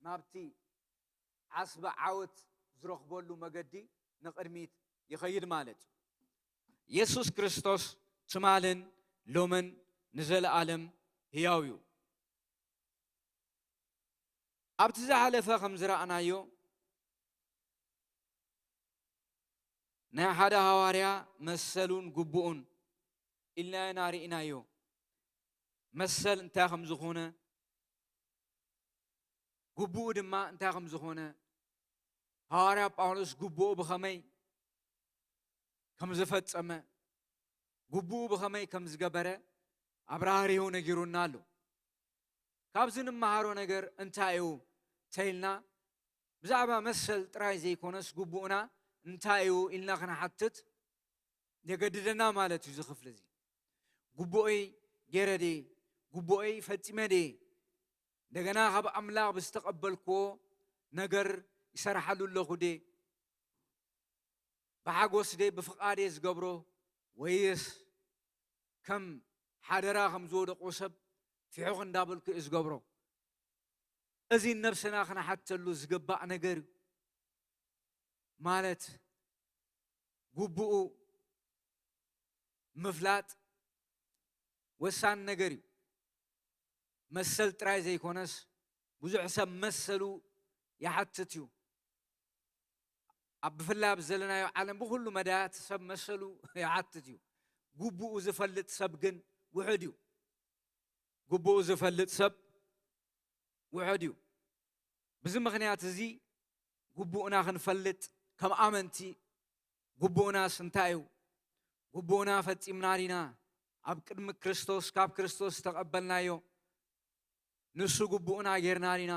ናብቲ ዓስቢ ዓወት ዝረኽበሉ መገዲ ንቕድሚት ይኸይድ ማለት እዩ። የሱስ ክርስቶስ ትማልን ሎምን ንዘለኣለም ህያው እዩ። ኣብቲ ዝሓለፈ ከም ዝረኣናዮ፣ ናይ ሓደ ሃዋርያ መሰሉን ግቡኡን ኢልና ኢና ርኢናዮ። መሰል እንታይ ከም ዝኾነ፣ ግቡኡ ድማ እንታይ ከም ዝኾነ፣ ሃዋርያ ጳውሎስ ግቡኡ ብኸመይ ከም ዝፈጸመ፣ ግቡኡ ብኸመይ ከም ዝገበረ ኣብራህሪሁ ነጊሩና ኣሎ። ካብዚ ንመሃሮ ነገር እንታይ እዩ ተኢልና፣ ብዛዕባ መሰል ጥራይ ዘይኮነስ፣ ግቡእና እንታይ እዩ ኢልና ክንሓትት የገድደና ማለት እዩ። እዚ ክፍሊ እዚ፣ ግቡኦይ ገይረ ድየ? ግቡኦይ ፈጺመ ድየ? እንደገና ካብ ኣምላኽ ብዝተቐበልክዎ ነገር ይሰርሓሉ ኣለኹ ድየ? ብሓጎስ ድየ ብፍቓደይ ዝገብሮ፣ ወይስ ከም ሓደራ ከም ዝወደቆ ሰብ ፊሑኽ እንዳበልኩ እየ ዝገብሮ? እዚ ነብስና ክንሓተሉ ዝግባእ ነገር እዩ። ማለት፣ ግቡኡ ምፍላጥ ወሳኒ ነገር እዩ። መሰል ጥራይ ዘይኮነስ፣ ብዙሕ ሰብ መሰሉ ይሓትት እዩ። ኣብ፣ ብፍላይ ኣብ ዘለናዮ ዓለም ብኹሉ መዳያት ሰብ መሰሉ ይሓትት እዩ። ግቡኡ ዝፈልጥ ሰብ ግን ውሑድ እዩ። ግቡኡ ዝፈልጥ ሰብ ውሑድ እዩ። በዚ ምኽንያት እዚ፣ ግቡእና ክንፈልጥ፣ ከም ኣመንቲ፣ ግቡእናስ እንታይ እዩ? ግቡእና ፈጺምና ዲና? ኣብ ቅድሚ ክርስቶስ፣ ካብ ክርስቶስ ዝተቐበልናዮ፣ ንሱ ግቡእና ጌርና ዲና?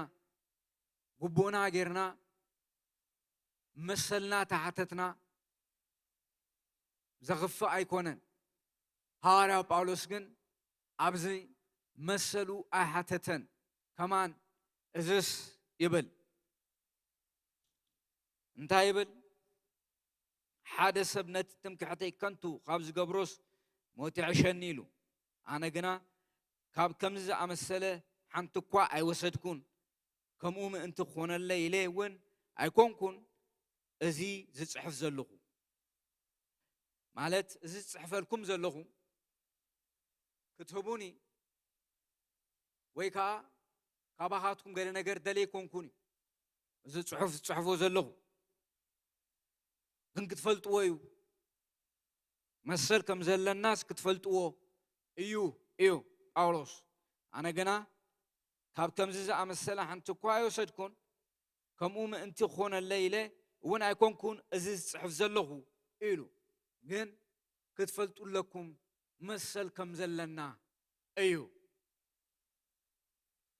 ግቡእና ጌርና፣ መሰልና ተሓተትና፣ ዘኽፍእ ኣይኮነን። ሃዋርያ ጳውሎስ ግን ኣብዚ መሰሉ ኣይሓተተን። ከማን እዝስ ይብል። እንታይ ይብል? ሓደ ሰብ ነቲ ትምክሕተይ ከንቱ ካብ ዝገብሮስ፣ ሞት ይዕሸኒ ኢሉ። ኣነ ግና ካብ ከምዚ ዝኣመሰለ ሓንቲ እኳ ኣይወሰድኩን። ከምኡ ምእንቲ ክኾነለይ ኢለ እውን ኣይኮንኩን እዚ ዝጽሕፍ ዘለኹ። ማለት፣ እዚ ዝጽሕፈልኩም ዘለኹ ክትህቡኒ ወይ ከኣ ካባኻትኩም ገለ ነገር ደልየ ኣይኮንኩን እዩ። እዚ ጽሑፍ ዝጽሕፎ ዘለኹ ግን ክትፈልጥዎ እዩ። መሰል ከም ዘለናስ ክትፈልጥዎ እዩ፣ እዩ ጳውሎስ። ኣነ ግና ካብ ከምዚ ዝኣመሰለ ሓንቲ እኳ ኣይወሰድኩን፣ ከምኡ ምእንቲ ክኾነለይ ኢለ እውን ኣይኮንኩን እዚ ዝጽሕፍ ዘለኹ ኢሉ። ግን ክትፈልጡ ኣለኩም፣ መሰል ከም ዘለና እዩ።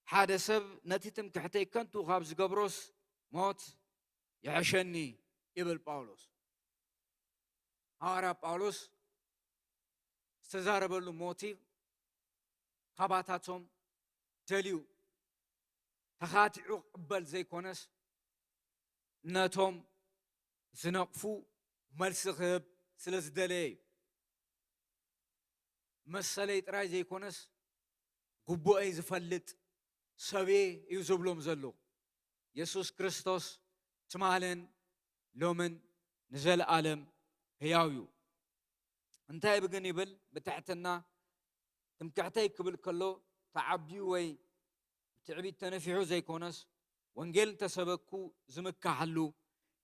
ሓደ ሰብ ነቲ ትምክሕተይ ከንቱ ካብ ዝገብሮስ፣ ሞት ይሕሸኒ ይብል ጳውሎስ። ሃዋርያ ጳውሎስ ዝተዛረበሉ ሞቲቭ፣ ካባታቶም ደልዩ ተኻቲዑ ክቕበል ዘይኮነስ፣ ነቶም ዝነቕፉ መልሲ ክህብ ስለ ዝደለየ እዩ። መሰለይ ጥራይ ዘይኮነስ፣ ግቡአይ ዝፈልጥ ሰብየ እዩ ዝብሎም ዘሎ። የሱስ ክርስቶስ ትማልን ሎምን ንዘለኣለም ህያው እዩ። እንታይ ግን ይብል? ብትሕትና፣ ትምክሕተይ ክብል ከሎ፣ ተዓብዩ ወይ ብትዕቢት ተነፊሑ ዘይኮነስ፣ ወንጌል እንተሰበኩ ዝምካሓሉ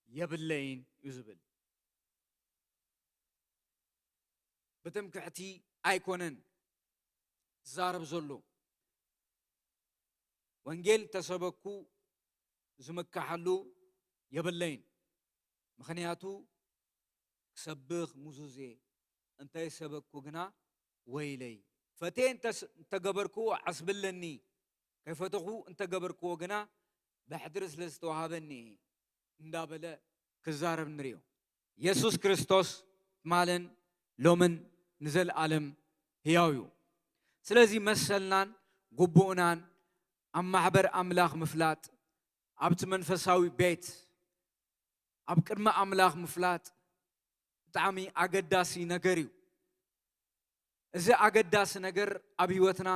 የብለይን እዩ ዝብል። ብትምክሕቲ ኣይኮነን ዝዛረብ ዘሎ። ወንጌል እንተሰበኩ ዝምካሓሉ የብለይን። ምኽንያቱ፣ ክሰብኽ ምዙዝ እየ፣ እንተይሰበኩ ግና ወይለይ። ፈትየ እንተስ-፣ እንተገበርክዎ ዓስቢ ኣለኒ፣ ከይፈተኹ እንተገበርክዎ ግና ብሕድሪ ስለ ዝተዋሃበኒ እየ እንዳበለ ክዛረብ ንሪኦ። የሱስ ክርስቶስ ትማልን ሎምን ንዘለኣለም ህያው እዩ። ስለዚ መሰልናን ግቡእናን ኣብ ማሕበር ኣምላኽ ምፍላጥ፣ ኣብቲ መንፈሳዊ ቤት ኣብ ቅድሚ ኣምላኽ ምፍላጥ ብጣዕሚ ኣገዳሲ ነገር እዩ። እዚ ኣገዳሲ ነገር ኣብ ህይወትና፣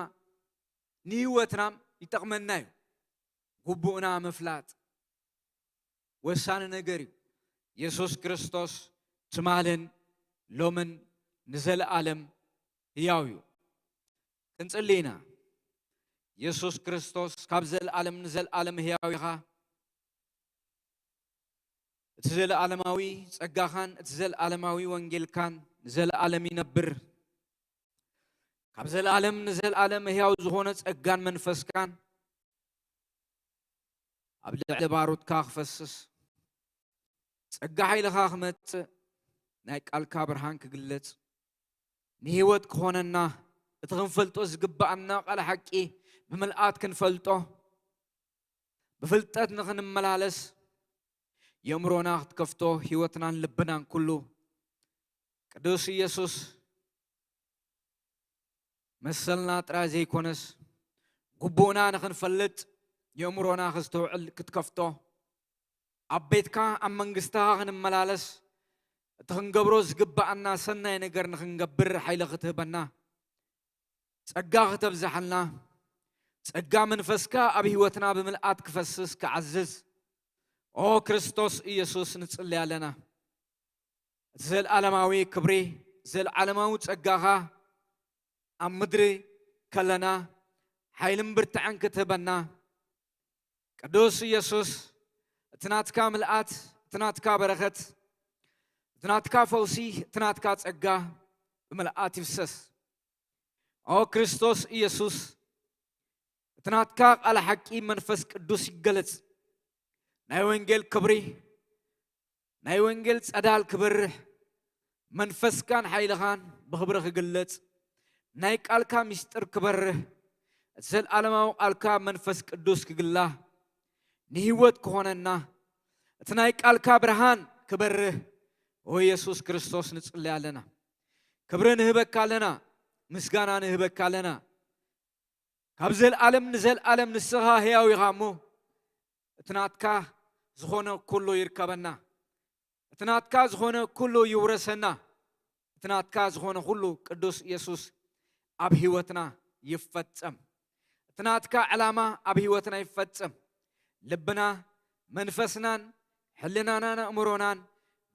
ንህይወትና ይጠቕመና እዩ። ግቡእና ምፍላጥ ወሳኒ ነገር እዩ። የሱስ ክርስቶስ ትማልን ሎምን ንዘለኣለም ህያው እዩ። ክንጽሊ ኢና። የሱስ ክርስቶስ ካብ ዘለኣለም ንዘለኣለም ህያው ኢኻ። እቲ ዘለኣለማዊ ጸጋኻን እቲ ዘለኣለማዊ ወንጌልካን ንዘለኣለም ይነብር። ካብ ዘለኣለም ንዘለኣለም ህያው ዝኾነ ጸጋን መንፈስካን ኣብ ልዕሊ ባሮትካ ክፈስስ፣ ጸጋ ሓይልኻ ክመጽእ፣ ናይ ቃልካ ብርሃን ክግለጽ፣ ንህይወት ክኾነና፣ እቲ ክንፈልጦ ዝግብኣና ቃል ሓቂ ብምልኣት ክንፈልጦ፣ ብፍልጠት ንኽንመላለስ፣ የእምሮና ክትከፍቶ፣ ህይወትናን ልብናን ኩሉ ቅዱስ ኢየሱስ መሰልና ጥራይ ዘይኮነስ፣ ግቡእና ንኽንፈልጥ፣ የእምሮና ክስተውዕል ክትከፍቶ፣ ኣብ ቤትካ ኣብ መንግስትኻ ክንመላለስ፣ እቲ ክንገብሮ ዝግብኣና ሰናይ ነገር ንኽንገብር ሓይሊ ክትህበና፣ ጸጋ ክተብዝሓልና፣ ጸጋ መንፈስካ ኣብ ህይወትና ብምልኣት ክፈስስ ክዓዝዝ፣ ኦ ክርስቶስ ኢየሱስ ንጽሊ ኣለና። እቲ ዘለዓለማዊ ክብሪ፣ ዘለዓለማዊ ጸጋኻ ኣብ ምድሪ ከለና ሓይልን ብርትዐን ክትህበና፣ ቅዱስ ኢየሱስ፣ እቲ ናትካ ምልኣት፣ እቲ ናትካ በረኸት፣ እቲ ናትካ ፈውሲ፣ እቲ ናትካ ጸጋ ብምልኣት ይፍሰስ። ኦ ክርስቶስ ኢየሱስ፣ እቲ ናትካ ቃል ሓቂ መንፈስ ቅዱስ ይገለጽ። ናይ ወንጌል ክብሪ፣ ናይ ወንጌል ጸዳል ክበርህ፣ መንፈስካን ሓይልኻን ብኽብሪ ክግለጽ፣ ናይ ቃልካ ምስጢር ክበርህ፣ እቲ ዘለዓለማዊ ቃልካ መንፈስ ቅዱስ ክግላ፣ ንህይወት ክኾነና፣ እቲ ናይ ቃልካ ብርሃን ክበርህ፣ ኦ የሱስ ክርስቶስ ንጽሊ ኣለና። ክብሪ ንህበካ ኣለና፣ ምስጋና ንህበካ ኣለና። ካብ ዘለዓለም ንዘለዓለም ንስኻ ህያው ኢኻ እሞ፣ እቲ ናትካ ዝኾነ ኩሉ ይርከበና። እቲ ናትካ ዝኾነ ኩሉ ይውረሰና። እቲ ናትካ ዝኾነ ኩሉ ቅዱስ ኢየሱስ ኣብ ህይወትና ይፈጸም። እቲ ናትካ ዕላማ ኣብ ህይወትና ይፈጸም። ልብና፣ መንፈስናን፣ ሕልናናን ኣእምሮናን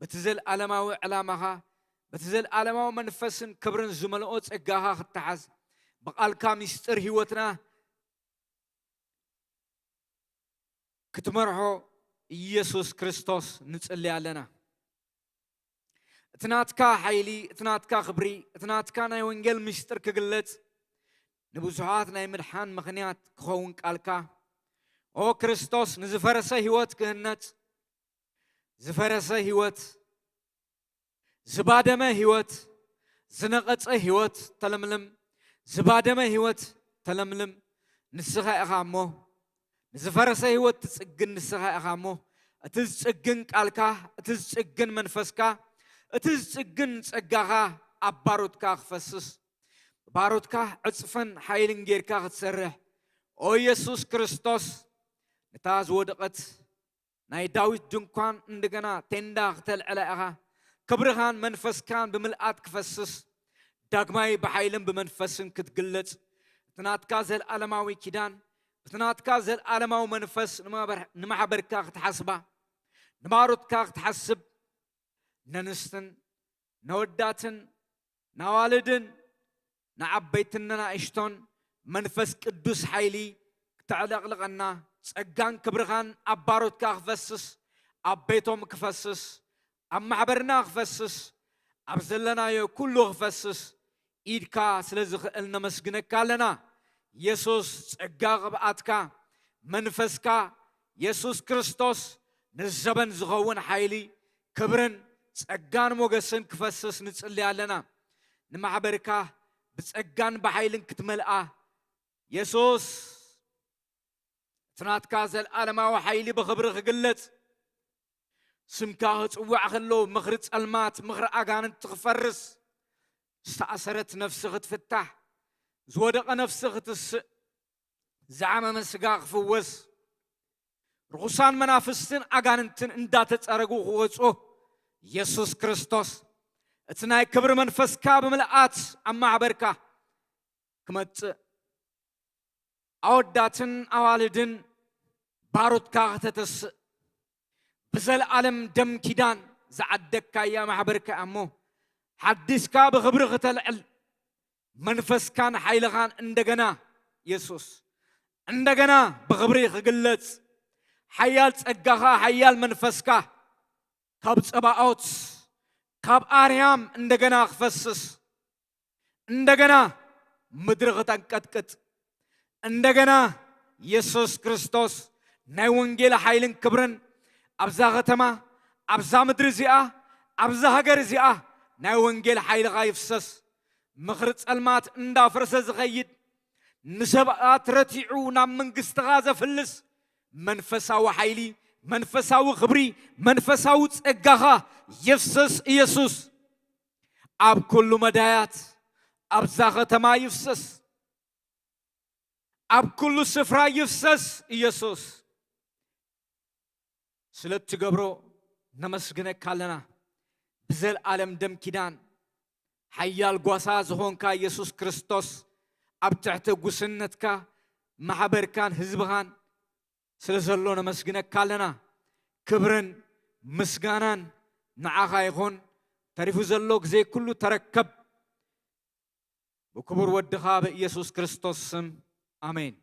በቲ ዘለዓለማዊ ዕላማኻ፣ በቲ ዘለዓለማዊ መንፈስን ክብርን ዝመልኦ ጸጋኻ ክተሓዝ፣ ብቓልካ ምስጢር ህይወትና ክትመርሖ ኢየሱስ ክርስቶስ ንጽሊ ኣለና። እቲ ናትካ ሓይሊ፣ እቲ ናትካ ክብሪ፣ እቲ ናትካ ናይ ወንጌል ምስጢር ክግለጽ፣ ንብዙሓት ናይ ምድሓን ምኽንያት ክኸውን ቃልካ፣ ኦ ክርስቶስ፣ ንዝፈረሰ ህይወት ክህነጽ፣ ዝፈረሰ ህይወት፣ ዝባደመ ህይወት፣ ዝነቐጸ ህይወት ተለምልም፣ ዝባደመ ህይወት ተለምልም። ንስኻ ኢኻ እሞ፣ ንዝፈረሰ ህይወት ትጽግን ንስኻ ኢኻ እሞ፣ እቲ ዝጽግን ቃልካ፣ እቲ ዝጽግን መንፈስካ፣ እቲ ዝጽግን ጸጋኻ ኣብ ባሮትካ ክፈስስ፣ ባሮትካ ዕጽፍን ሓይልን ጌርካ ክትሰርሕ፣ ኦ ኢየሱስ ክርስቶስ፣ ነታ ዝወደቐት ናይ ዳዊት ድንኳን እንደገና ቴንዳ ክተልዕላ ኢኻ። ክብርኻን መንፈስካን ብምልኣት ክፈስስ፣ ዳግማይ ብሓይልን ብመንፈስን ክትግለጽ፣ እቲ ናትካ ዘለዓለማዊ ኪዳን፣ እቲ ናትካ ዘለዓለማዊ መንፈስ ንማበር-፣ ንማሕበርካ ክትሓስባ፣ ንባሮትካ ክትሓስብ፣ ነንስትን ነወዳትን ንኣዋልድን ንዓበይትን ንናእሽቶን መንፈስ ቅዱስ ሓይሊ ክተዕለቕልቐና፣ ጸጋን ክብርኻን ኣብ ባሮትካ ክፈስስ፣ ኣብ ቤቶም ክፈስስ፣ ኣብ ማሕበርና ክፈስስ፣ ኣብ ዘለናዮ ኩሉ ክፈስስ ኢድካ ስለ ዝኽእል ነመስግነካ ኣለና። የሱስ፣ ጸጋ ቅብኣትካ፣ መንፈስካ፣ የሱስ ክርስቶስ፣ ንዘበን ዝኸውን ሓይሊ፣ ክብርን ጸጋን ሞገስን ክፈስስ ንጽሊ ኣለና። ንማሕበርካ ብጸጋን ብሓይልን ክትመልኣ፣ የሱስ፣ እቲ ናትካ ዘለኣለማዊ ሓይሊ ብኽብሪ ክግለጽ፣ ስምካ ክጽዋዕ ከሎ፣ ምኽሪ ጸልማት፣ ምኽሪ ኣጋንንቲ ክፈርስ፣ ዝተኣሰረት ነፍሲ ክትፍታሕ፣ ዝወደቐ ነፍሲ ክትስእ፣ ዝዓመመ ስጋ ክፍወስ፣ ርኹሳን መናፍስትን ኣጋንንትን እንዳተጸረጉ ክወጹ፣ የሱስ ክርስቶስ፣ እቲ ናይ ክብሪ መንፈስካ ብምልኣት ኣብ ማሕበርካ ክመጽእ፣ ኣወዳትን ኣዋልድን ባሮትካ ከተተስእ፣ ብዘለኣለም ደም ኪዳን ዝዓደግካያ ማሕበርካ እያ እሞ፣ ሓዲስካ ብኽብሪ ክተልዕል፣ መንፈስካን ሓይልኻን እንደገና፣ የሱስ፣ እንደገና ብኽብሪ ክግለጽ፣ ሓያል ጸጋኻ፣ ሓያል መንፈስካ ካብ ጸባኦት፣ ካብ ኣርያም እንደገና ክፈስስ፣ እንደገና ምድሪ ክተንቀጥቅጥ፣ እንደገና የሱስ ክርስቶስ ናይ ወንጌል ሓይልን ክብርን ኣብዛ ከተማ፣ ኣብዛ ምድሪ እዚኣ፣ ኣብዛ ሃገር እዚኣ ናይ ወንጌል ሓይልኻ ይፍሰስ። ምኽሪ ጸልማት እንዳፍረሰ ዝኸይድ፣ ንሰብኣት ረቲዑ ናብ መንግስትኻ ዘፍልስ መንፈሳዊ ሓይሊ፣ መንፈሳዊ ክብሪ፣ መንፈሳዊ ጸጋኻ ይፍሰስ። ኢየሱስ ኣብ ኩሉ መዳያት ኣብዛ ከተማ ይፍሰስ፣ ኣብ ኩሉ ስፍራ ይፍሰስ። ኢየሱስ ስለ እትገብሮ ነመስግነካ ኣለና። ብዘለኣለም ደም ኪዳን ሓያል ጓሳ ዝኾንካ ኢየሱስ ክርስቶስ ኣብ ትሕቲ ጉስነትካ ማሕበርካን ህዝብኻን ስለ ዘሎ ነመስግነካ ኣለና። ክብርን ምስጋናን ንዓኻ ይኹን። ተሪፉ ዘሎ ግዜ ኩሉ ተረከብ። ብክቡር ወድኻ ብኢየሱስ ክርስቶስ ስም ኣሜን።